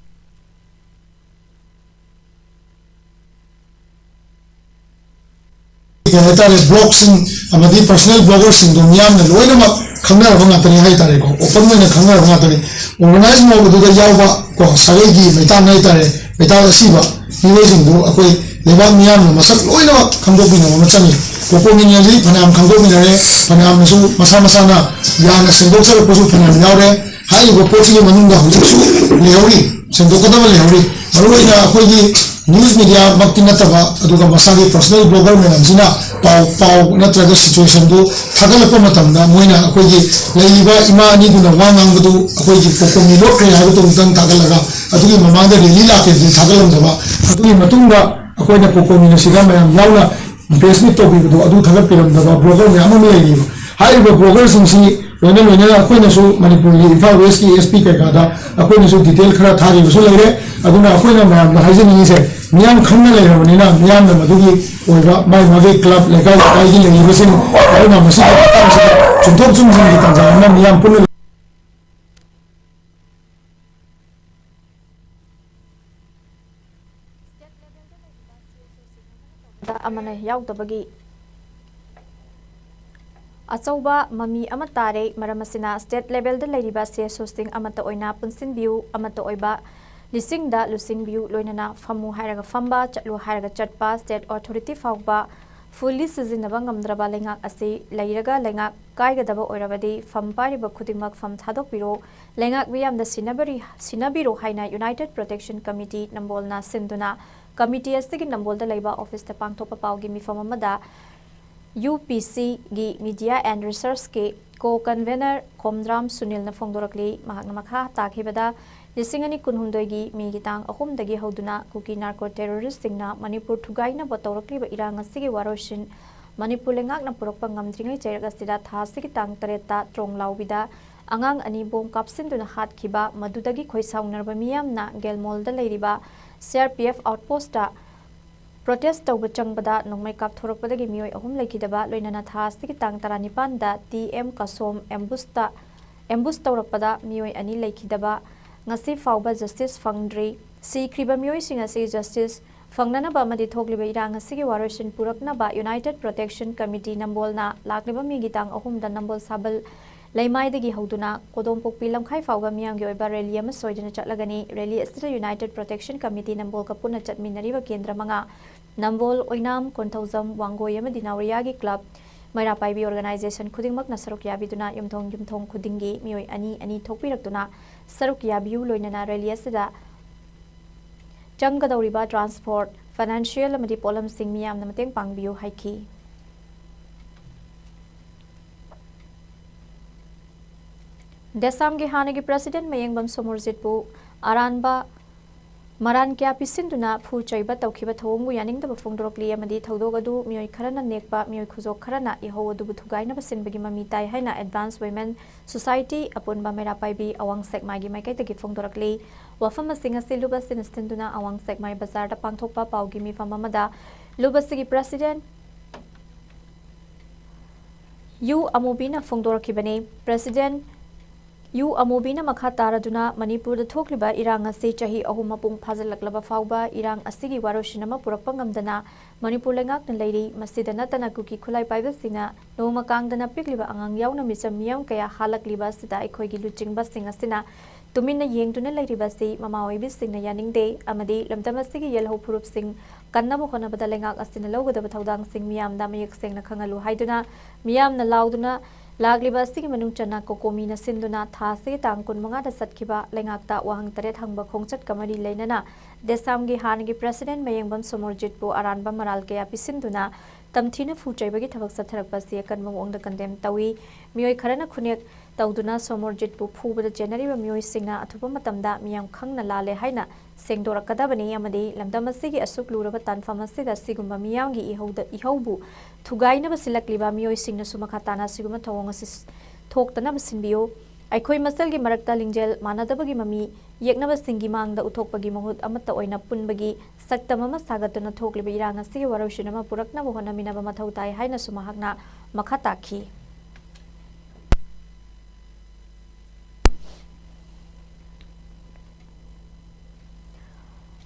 ꯀꯩ ꯍꯥꯏꯇꯥꯔꯦ, blogꯁꯤꯡ ꯑꯃꯗꯤ personal bloggerꯁꯤꯡꯗꯣ ꯃꯤꯌꯥꯝꯅ ꯂꯣꯏꯅꯃꯛ ꯈꯪꯅꯔꯕ ꯉꯥꯛꯇꯅꯤ ꯍꯥꯏꯇꯥꯔꯦꯀꯣ, ꯑꯣꯄꯟ ꯑꯣꯏꯅ ꯈꯪꯅꯔꯕ ꯉꯥꯛꯇꯅꯤ꯫ ꯑꯣꯔꯒꯅꯥꯏꯖ ꯃꯧ ꯑꯗꯨꯗ ꯌꯥꯎꯕ ꯀꯣ, ꯁꯥꯒꯩꯒꯤ ꯃꯩꯇꯥꯟ ꯍꯥꯏꯇꯥꯔꯦ, ꯃꯩꯇꯥꯟ ꯑꯁꯤꯕ ꯃꯤꯑꯣꯏꯁꯤꯡꯗꯨ ꯑꯩꯈꯣꯏ ꯂꯩꯕꯥꯛ ꯃꯤꯌꯥꯝꯅ ꯃꯁꯛ ꯂꯣꯏꯅꯃꯛ ꯈꯪꯗꯣꯛꯃꯤꯟꯅꯕ ꯑꯃ ꯆꯪꯉꯤ꯫ ꯀꯣꯀꯣꯃꯤꯅꯁꯤ ꯐꯅꯌꯥꯝ ꯈꯪꯗꯣꯛꯃꯤꯟꯅꯔꯦ, ꯐꯅꯌꯥꯝꯅꯁꯨ ꯃꯁꯥ ꯃꯁꯥꯅ ꯌꯥꯅ ꯁꯦꯝꯗꯣꯛꯆꯔꯛꯄꯁꯨ ꯐꯅꯌꯥꯝ ꯌꯥꯎꯔꯦ꯫ ꯍꯥꯏꯔꯤꯕ ꯄꯣꯠꯁꯤꯒꯤ ꯃꯅꯨꯡꯗ ꯍꯧꯖꯤꯛꯁꯨ ꯂꯩꯍꯧꯔꯤ, ꯁꯦꯝꯗꯣꯛꯀꯗꯕ ꯂꯩꯍꯧꯔꯤ꯫ ꯃꯔꯨꯑꯣꯏꯅ ꯑꯩꯈꯣꯏꯒꯤ ꯅ꯭ꯌꯨꯁ ꯃꯤꯗꯤꯌꯥꯃꯛꯇꯤ ꯅꯠꯇꯕ, ꯑꯗꯨꯒ ꯃꯁꯥꯒꯤ ꯄꯔꯁꯣꯅꯦꯜ ꯕ꯭ꯂꯣꯒꯔ ꯃꯌꯥꯝꯁꯤꯅ ꯄꯥꯎ, ꯄꯥꯎ ꯅꯠꯇ꯭ꯔꯒ ꯁꯤꯆꯨꯋꯦꯁꯟꯗꯨ ꯊꯥꯒꯠꯂꯛꯄ ꯃꯇꯝꯗ ꯃꯣꯏꯅ ꯑꯩꯈꯣꯏꯒꯤ ꯂꯩꯔꯤꯕ ꯏꯃꯥ ꯑꯅꯤꯗꯨꯅ ꯋꯥ ꯉꯥꯡꯕꯗꯨ ꯑꯩꯈꯣꯏꯒꯤ ꯀꯣꯀꯣꯃꯤ ꯂꯣꯠꯈ꯭ꯔꯦ ꯍꯥꯏꯕꯗꯨ ꯑꯃꯨꯛꯇꯪ ꯊꯥꯒꯠꯂꯒ, ꯑꯗꯨꯒꯤ ꯃꯃꯥꯡꯗ ꯔꯦꯂꯤ ꯂꯥꯛꯀꯦꯗꯤ ꯊꯥꯒꯠꯂꯝꯗꯕ, ꯑꯗꯨꯒꯤ ꯃꯇꯨꯡꯗ ꯑꯩꯈꯣꯏꯅ ꯀꯣꯀꯣꯃꯤꯅ ꯁꯤꯗ ꯃꯌꯥꯝ ꯌꯥꯎꯅ ꯄ꯭ꯔꯦꯁ ꯃꯤꯠ ꯇꯧꯕꯤꯕꯗꯣ ꯑꯗꯨ ꯊꯥꯒꯠꯄꯤꯔꯝꯗꯕ ꯕ꯭ꯂꯣꯒꯔ ꯃꯌꯥꯝ ꯑꯃ ꯂꯩꯔꯤꯕ꯫ ꯍꯥꯏꯔꯤꯕ ꯕ꯭ꯂꯣꯒꯔꯁꯤꯡꯁꯤ ꯂꯣꯏꯅ ꯂꯣꯏꯅꯅ ꯑꯩꯈꯣꯏꯅꯁꯨ ꯃꯅꯤꯄꯨꯔꯒꯤ ꯏꯝꯐꯥꯜ ꯋꯦꯁꯀꯤ ꯑꯦꯁ ꯄꯤ ꯀꯩꯀꯥꯗ ꯑꯩꯈꯣꯏꯅꯁꯨ ꯗꯤꯇꯦꯜ ꯈꯔ ꯊꯥꯈꯤꯕꯁꯨ ꯂꯩꯔꯦ꯫ ꯑꯗꯨꯅ ꯑꯩꯈꯣꯏꯅ ꯃꯌꯥꯝꯗ ꯍꯥꯏꯖꯅꯤꯡꯉꯤꯁꯦ, ꯃꯤꯌꯥꯝ ꯈꯪꯅ ꯂꯩꯔꯕꯅꯤꯅ ꯃꯤꯌꯥꯝꯅ ꯃꯗꯨꯒꯤ ꯑꯣꯏꯕ ꯃꯥꯏ ꯃꯥꯒꯤ ꯀ꯭ꯂꯕ, ꯂꯩꯀꯥꯏ ꯂꯩꯀꯥꯏꯒꯤ ꯂꯩꯔꯤꯕꯁꯤꯡ ꯑꯗꯨꯅ ꯃꯁꯤꯒꯤ ꯃꯇꯥꯡꯁꯤꯗ ꯆꯨꯝꯊꯣꯛ ꯆꯨꯝꯁꯤꯟꯒꯤ ꯇꯥꯟꯖꯥ ꯑꯃ ꯃꯤꯌꯥꯝ ꯄꯨꯟꯅ ꯑꯃꯅ ꯌꯥꯎꯗꯕꯒꯤ ꯑꯆꯧꯕ ꯃꯃꯤ ꯑꯃ ꯇꯥꯔꯦ꯫ ꯃꯔꯝ ꯑꯁꯤꯅ, ꯁ꯭ꯇꯦꯠ ꯂꯦꯚꯦꯜꯗ ꯂꯩꯔꯤꯕ ꯁꯤ ꯑꯦꯁ ꯑꯣꯁꯤꯡ ꯑꯃꯠꯇ ꯑꯣꯏꯅ ꯄꯨꯟꯁꯤꯟꯕꯤꯌꯨ꯫ ꯑꯃꯠꯇ ꯑꯣꯏꯕ ꯂꯤꯁꯤꯡꯗ ꯂꯨꯆꯤꯡꯕꯤꯌꯨ꯫ ꯂꯣꯏꯅꯅ ꯐꯝꯃꯨ ꯍꯥꯏꯔꯒ ꯐꯝꯕ, ꯆꯠꯂꯨ ꯍꯥꯏꯔꯒ ꯆꯠꯄ, ꯁ꯭ꯇꯦꯠ ꯑꯣꯊꯣꯔꯤꯇꯤ ꯐꯥꯎꯕ ꯐꯨꯜꯂꯤ ꯁꯤꯖꯤꯟꯅꯕ ꯉꯝꯗ꯭ꯔꯕ ꯂꯩꯉꯥꯛ ꯑꯁꯤ ꯂꯩꯔꯒ ꯂꯩꯉꯥꯛ ꯀꯥꯏꯒꯗꯕ ꯑꯣꯏꯔꯕꯗꯤ ꯐꯝ ꯄꯥꯏꯔꯤꯕ ꯈꯨꯗꯤꯡꯃꯛ ꯐꯝ ꯊꯥꯗꯣꯛꯄꯤꯔꯣ꯫ ꯂꯩꯉꯥꯛ ꯃꯤꯌꯥꯝꯗ ꯁꯤꯟꯅꯕꯔꯤ-, ꯁꯤꯟꯅꯕꯤꯔꯣ ꯍꯥꯏꯅ ꯌꯨꯅꯥꯏꯇꯦꯗ ꯄ꯭ꯔꯣꯇꯦꯛꯁꯟ ꯀꯃꯤꯇꯤ ꯅꯝꯕꯣꯜꯅ ꯁꯤꯟꯗꯨꯅ ꯀꯃꯤꯇꯤ ꯑꯁꯤꯒꯤ ꯅꯝꯕꯣꯜꯗ ꯂꯩꯕ ꯑꯣꯐꯤꯁꯇ ꯄꯥꯡꯊꯣꯛꯄ ꯄꯥꯎꯒꯤ ꯃꯤꯐꯝ ꯑꯃꯗ ꯌꯨ ꯄꯤ ꯁꯤꯒꯤ ꯃꯤꯗꯤꯌꯥ ꯑꯦꯟ ꯔꯤꯁꯔꯁꯀꯤ ꯀꯣ ꯀꯟꯚꯦꯅꯔ ꯈꯣꯝꯗ꯭ꯔꯥꯝ ꯁꯨꯅꯤꯜꯅ ꯐꯣꯡꯗꯣꯔꯛꯂꯤ꯫ ꯃꯍꯥꯛꯅ ꯃꯈꯥ ꯇꯥꯈꯤꯕꯗ, ꯂꯤꯁꯤꯡ ꯑꯅꯤ ꯀꯨꯟꯍꯨꯝꯗꯣꯏꯒꯤ ꯃꯦꯒꯤ ꯇꯥꯡ ꯑꯍꯨꯝꯗꯒꯤ ꯍꯧꯗꯨꯅ ꯀꯨꯀꯤ ꯅꯥꯔꯀꯣ ꯇꯦꯔꯣꯔꯤꯁꯁꯤꯡꯅ ꯃꯅꯤꯄꯨꯔ ꯊꯨꯒꯥꯏꯅꯕ ꯇꯧꯔꯛꯂꯤꯕ ꯏꯔꯥꯡ ꯑꯁꯤꯒꯤ ꯋꯥꯔꯣꯏꯁꯤꯟ ꯃꯅꯤꯄꯨꯔ ꯂꯩꯉꯥꯛꯅ ꯄꯨꯔꯛꯄ ꯉꯝꯗ꯭ꯔꯤꯉꯩ ꯆꯩꯔꯛ ꯑꯁꯤꯗ ꯊꯥ ꯑꯁꯤꯒꯤ ꯇꯥꯡ ꯇꯔꯦꯠꯇ ꯇ꯭ꯔꯣꯡꯂꯥꯎꯕꯤꯗ ꯑꯉꯥꯡ ꯑꯅꯤ ꯕꯣꯝ ꯀꯥꯞꯁꯤꯟꯗꯨꯅ ꯍꯥꯠꯈꯤꯕ, ꯃꯗꯨꯗꯒꯤ ꯈꯣꯏꯁꯥꯎꯅꯔꯕ ꯃꯤꯌꯥꯝꯅ ꯒꯦꯜꯃꯣꯜꯗ ꯂꯩꯔꯤꯕ C R P F outpost protest ꯇꯧꯕ ꯆꯪꯕꯗ ꯅꯣꯡꯃꯩ ꯀꯥꯞꯊꯣꯔꯛꯄꯗꯒꯤ ꯃꯤꯑꯣꯏ ꯑꯍꯨꯝ ꯂꯩꯈꯤꯗꯕ, ꯂꯣꯏꯅꯅ ꯊꯥ ꯑꯁꯤꯒꯤ ꯇꯥꯡ ꯇꯔꯥꯅꯤꯄꯥꯟꯗ ꯇꯤ ꯑꯦꯝ ꯀꯁꯣꯝ ꯑꯦꯝꯕꯨꯁꯇ, ꯑꯦꯝꯕꯨꯁ ꯇꯧꯔꯛꯄꯗ ꯃꯤꯑꯣꯏ ꯑꯅꯤ ꯂꯩꯈꯤꯗꯕ, ꯉꯁꯤ ꯐꯥꯎꯕ ꯖꯁꯇꯤꯁ ꯐꯪꯗ꯭ꯔꯤ꯫ ꯁꯤꯈ꯭ꯔꯤꯕ ꯃꯤꯑꯣꯏꯁꯤꯡ ꯑꯁꯤ ꯖꯁꯇꯤꯁ ꯐꯪꯅꯅꯕ ꯑꯃꯗꯤ ꯊꯣꯛꯂꯤꯕ ꯏꯔꯥꯡ ꯑꯁꯤꯒꯤ ꯋꯥꯔꯣꯏꯁꯤꯟ ꯄꯨꯔꯛꯅꯕ United Protection Committee ꯅꯝꯕꯣꯜꯅ ꯂꯥꯛꯂꯤꯕ ꯃꯦꯒꯤ ꯇꯥꯡ ꯑꯍꯨꯝꯗ ꯅꯝꯕꯣꯜ ꯁꯥꯕꯜ ꯂꯩꯃꯥꯏꯗꯒꯤ ꯍꯧꯗꯨꯅ ꯀꯣꯗꯣꯝꯄꯣꯛꯄꯤ ꯂꯝꯈꯥꯏ ꯐꯥꯎꯕ ꯃꯤꯌꯥꯝꯒꯤ ꯑꯣꯏꯕ rally ꯑꯃ ꯁꯣꯏꯗꯅ ꯆꯠꯂꯒꯅꯤ꯫ Rally ꯑꯁꯤꯗ United Protection Committee ꯅꯝꯕꯣꯜꯒ ꯄꯨꯟꯅ ꯆꯠꯃꯤꯟꯅꯔꯤꯕ ꯀꯦꯟꯗ꯭ꯔ ꯃꯉꯥ, ꯅꯝꯕꯣꯜ, ꯑꯣꯏꯅꯥꯝ, ꯀꯣꯟꯊꯧꯖꯝ, ꯋꯥꯡꯒꯣꯏ ꯑꯃꯗꯤ ꯅꯥꯎꯔꯤꯌꯥꯒꯤ club, ꯃꯩꯔꯥ ꯄꯥꯏꯕꯤ organization ꯈꯨꯗꯤꯡꯃꯛꯅ ꯁꯔꯨꯛ ꯌꯥꯕꯤꯗꯨꯅ ꯌꯨꯝꯊꯣꯡ ꯌꯨꯝꯊꯣꯡ ꯈꯨꯗꯤꯡꯒꯤ ꯃꯤꯑꯣꯏ ꯑꯅꯤ ꯑꯅꯤ ꯊꯣꯛꯄꯤꯔꯛꯇꯨꯅ ꯁꯔꯨꯛ ꯌꯥꯕꯤꯌꯨ꯫ ꯂꯣꯏꯅꯅ rally ꯑꯁꯤꯗ ꯆꯪꯒꯗꯧꯔꯤꯕ transport, financial ꯑꯃꯗꯤ ꯄꯣꯠꯂꯝꯁꯤꯡ ꯃꯤꯌꯥꯝꯅ ꯃꯇꯦꯡ ꯄꯥꯡꯕꯤꯌꯨ ꯍꯥꯏꯈꯤ꯫ ꯗꯦꯁꯥꯝꯒꯤ ꯍꯥꯟꯅꯒꯤ president ꯃꯌꯦꯡꯕꯝ ꯁꯣꯃꯣꯔꯖꯤꯠꯄꯨ ꯑꯔꯥꯟꯕ ꯃꯔꯥꯟ ꯀꯌꯥ ꯄꯤꯁꯤꯟꯗꯨꯅ ꯐꯨ ꯆꯩꯕ ꯇꯧꯈꯤꯕ ꯊꯧꯑꯣꯡꯕꯨ ꯌꯥꯅꯤꯡꯗꯕ ꯐꯣꯡꯗꯣꯔꯛꯂꯤ ꯑꯃꯗꯤ ꯊꯧꯗꯣꯛ ꯑꯗꯨ ꯃꯤꯑꯣꯏ ꯈꯔꯅ ꯅꯦꯛꯄ, ꯃꯤꯑꯣꯏ ꯈꯨꯖꯣꯛ ꯈꯔꯅ ꯏꯍꯧ ꯑꯗꯨꯕꯨ ꯊꯨꯒꯥꯏꯅꯕ ꯁꯤꯟꯕꯒꯤ ꯃꯃꯤ ꯇꯥꯏ ꯍꯥꯏꯅ Advance Women Society ꯑꯄꯨꯟꯕ ꯃꯩꯔꯥ ꯄꯥꯏꯕꯤ ꯑꯋꯥꯡ ꯁꯦꯛꯃꯥꯏꯒꯤ ꯃꯥꯏꯀꯩꯗꯒꯤ ꯐꯣꯡꯗꯣꯔꯛꯂꯤ꯫ ꯋꯥꯐꯝ ꯑꯁꯤꯡ ꯑꯁꯤ ꯂꯨꯞ ꯑꯁꯤꯅ ꯁꯤꯟꯗꯨꯅ ꯑꯋꯥꯡ ꯁꯦꯛꯃꯥꯏ ꯕꯖꯥꯔꯗ ꯄꯥꯡꯊꯣꯛꯄ ꯄꯥꯎꯒꯤ ꯃꯤꯐꯝ ꯑꯃꯗ ꯂꯨꯞ ꯑꯁꯤꯒꯤ president ꯌꯨ ꯑꯃꯨꯕꯤꯅ ꯐꯣꯡꯗꯣꯔꯛꯈꯤꯕꯅꯤ꯫ President ꯌꯨ ꯑꯃꯨꯕꯤꯅ ꯃꯈꯥ ꯇꯥꯔꯗꯨꯅ ꯃꯅꯤꯄꯨꯔꯗ ꯊꯣꯛꯂꯤꯕ ꯏꯔꯥꯡ ꯑꯁꯤ ꯆꯍꯤ ꯑꯍꯨꯝ ꯃꯄꯨꯡ ꯐꯥꯖꯤꯜꯂꯛꯂꯕ ꯐꯥꯎꯕ ꯏꯔꯥꯡ ꯑꯁꯤꯒꯤ ꯋꯥꯔꯣꯏꯁꯤꯟ ꯑꯃ ꯄꯨꯔꯛꯄ ꯉꯝꯗꯅ ꯃꯅꯤꯄꯨꯔ ꯂꯩꯉꯥꯛꯅ ꯂꯩꯔꯤ꯫ ꯃꯁꯤꯗ ꯅꯠꯇꯅ ꯀꯨꯀꯤ ꯈꯨꯠꯂꯥꯏ ꯄꯥꯏꯕꯁꯤꯡꯅ ꯅꯣꯡꯃ ꯀꯥꯡꯗꯅ ꯄꯤꯛꯂꯤꯕ ꯑꯉꯥꯡ ꯌꯥꯎꯅ ꯃꯤꯆꯝ ꯃꯤꯌꯥꯝ ꯀꯌꯥ ꯍꯥꯠꯂꯛꯂꯤꯕ ꯑꯁꯤꯗ ꯑꯩꯈꯣꯏꯒꯤ ꯂꯨꯆꯤꯡꯕꯁꯤꯡ ꯑꯁꯤꯅ ꯇꯨꯃꯤꯟꯅ ꯌꯦꯡꯗꯨꯅ ꯂꯩꯔꯤꯕ ꯑꯁꯤ ꯃꯃꯥ ꯑꯣꯏꯕꯤꯁꯤꯡꯅ ꯌꯥꯅꯤꯡꯗꯦ ꯑꯃꯗꯤ ꯂꯝꯗꯝ ꯑꯁꯤꯒꯤ ꯌꯦꯜꯍꯧ ꯐꯨꯔꯨꯞꯁꯤꯡ ꯀꯟꯅꯕ ꯍꯣꯠꯅꯕꯗ ꯂꯩꯉꯥꯛ ꯑꯁꯤꯅ ꯂꯧꯒꯗꯕ ꯊꯧꯗꯥꯡꯁꯤꯡ ꯃꯤꯌꯥꯝꯗ ꯃꯌꯦꯛ ꯁꯦꯡꯅ ꯈꯪꯍꯜꯂꯨ ꯍꯥꯏꯗꯨꯅ ꯃꯤꯌꯥꯝꯅ ꯂꯥꯎꯗꯨꯅ ꯂꯥꯛꯂꯤꯕ ꯑꯁꯤꯒꯤ ꯃꯅꯨꯡ ꯆꯟꯅ ꯀꯣꯀꯣꯃꯤꯅ ꯁꯤꯟꯗꯨꯅ ꯊꯥ ꯑꯁꯤꯒꯤ ꯇꯥꯡ ꯀꯨꯟꯃꯉꯥꯗ ꯆꯠꯈꯤꯕ ꯂꯩꯉꯥꯛꯇ ꯋꯥꯍꯪ ꯇꯔꯦꯠ ꯍꯪꯕ ꯈꯣꯡꯆꯠꯀ ꯃꯔꯤ ꯂꯩꯅꯅ ꯗꯦꯁꯥꯝꯒꯤ ꯍꯥꯟꯅꯒꯤ president ꯃꯌꯦꯡꯕꯝ ꯁꯣꯃꯣꯔꯖꯤꯠꯄꯨ ꯑꯔꯥꯟꯕ ꯃꯔꯥꯜ ꯀꯌꯥ ꯄꯤꯁꯤꯟꯗꯨꯅ ꯇꯝꯊꯤꯅ ꯐꯨ ꯆꯩꯕꯒꯤ ꯊꯕꯛ ꯆꯠꯊꯔꯛꯄ ꯑꯁꯤ ꯑꯀꯟꯕ ꯃꯑꯣꯡꯗ condemn ꯇꯧꯏ꯫ ꯃꯤꯑꯣꯏ ꯈꯔꯅ ꯈꯨꯅꯦꯛ ꯇꯧꯗꯨꯅ ꯁꯣꯃꯣꯔꯖꯤꯠꯄꯨ ꯐꯨꯕꯗ ꯆꯦꯟꯅꯔꯤꯕ ꯃꯤꯑꯣꯏꯁꯤꯡꯅ ꯑꯊꯨꯕ ꯃꯇꯝꯗ ꯃꯤꯌꯥꯝ ꯈꯪꯅ ꯂꯥꯜꯂꯦ ꯍꯥꯏꯅ ꯁꯦꯡꯗꯣꯔꯛꯀꯗꯕꯅꯤ ꯑꯃꯗꯤ ꯂꯝꯗꯝ ꯑꯁꯤꯒꯤ ꯑꯁꯨꯛ ꯂꯨꯔꯕ ꯇꯥꯟꯐꯝ ꯑꯁꯤꯗ ꯁꯤꯒꯨꯝꯕ ꯃꯤꯌꯥꯝꯒꯤ ꯏꯍꯧꯗ, ꯏꯍꯧꯕꯨ ꯊꯨꯒꯥꯏꯅꯕ ꯁꯤꯜꯂꯛꯂꯤꯕ ꯃꯤꯑꯣꯏꯁꯤꯡꯅꯁꯨ ꯃꯈꯥ ꯇꯥꯅ ꯑꯁꯤꯒꯨꯝꯕ ꯊꯧꯑꯣꯡ ꯑꯁꯤ ꯊꯣꯛꯇꯅꯕ ꯁꯤꯟꯕꯤꯌꯨ꯫ ꯑꯩꯈꯣꯏ ꯃꯁꯦꯜꯒꯤ ꯃꯔꯛꯇ ꯂꯤꯡꯖꯦꯜ ꯃꯥꯟꯅꯗꯕꯒꯤ ꯃꯃꯤ ꯌꯦꯛꯅꯕꯁꯤꯡꯒꯤ ꯃꯥꯡꯗ ꯎꯠꯊꯣꯛꯄꯒꯤ ꯃꯍꯨꯠ ꯑꯃꯠꯇ ꯑꯣꯏꯅ ꯄꯨꯟꯕꯒꯤ ꯁꯛꯇꯝ ꯑꯃ ꯁꯥꯒꯠꯇꯨꯅ ꯊꯣꯛꯂꯤꯕ ꯏꯔꯥꯡ ꯑꯁꯤꯒꯤ ꯋꯥꯔꯣꯏꯁꯤꯟ ꯑꯃ ꯄꯨꯔꯛꯅꯕ ꯍꯣꯠꯅꯃꯤꯟꯅꯕ ꯃꯊꯧ ꯇꯥꯏ ꯍꯥꯏꯅꯁꯨ ꯃꯍꯥꯛꯅ ꯃꯈꯥ ꯇꯥꯈꯤ꯫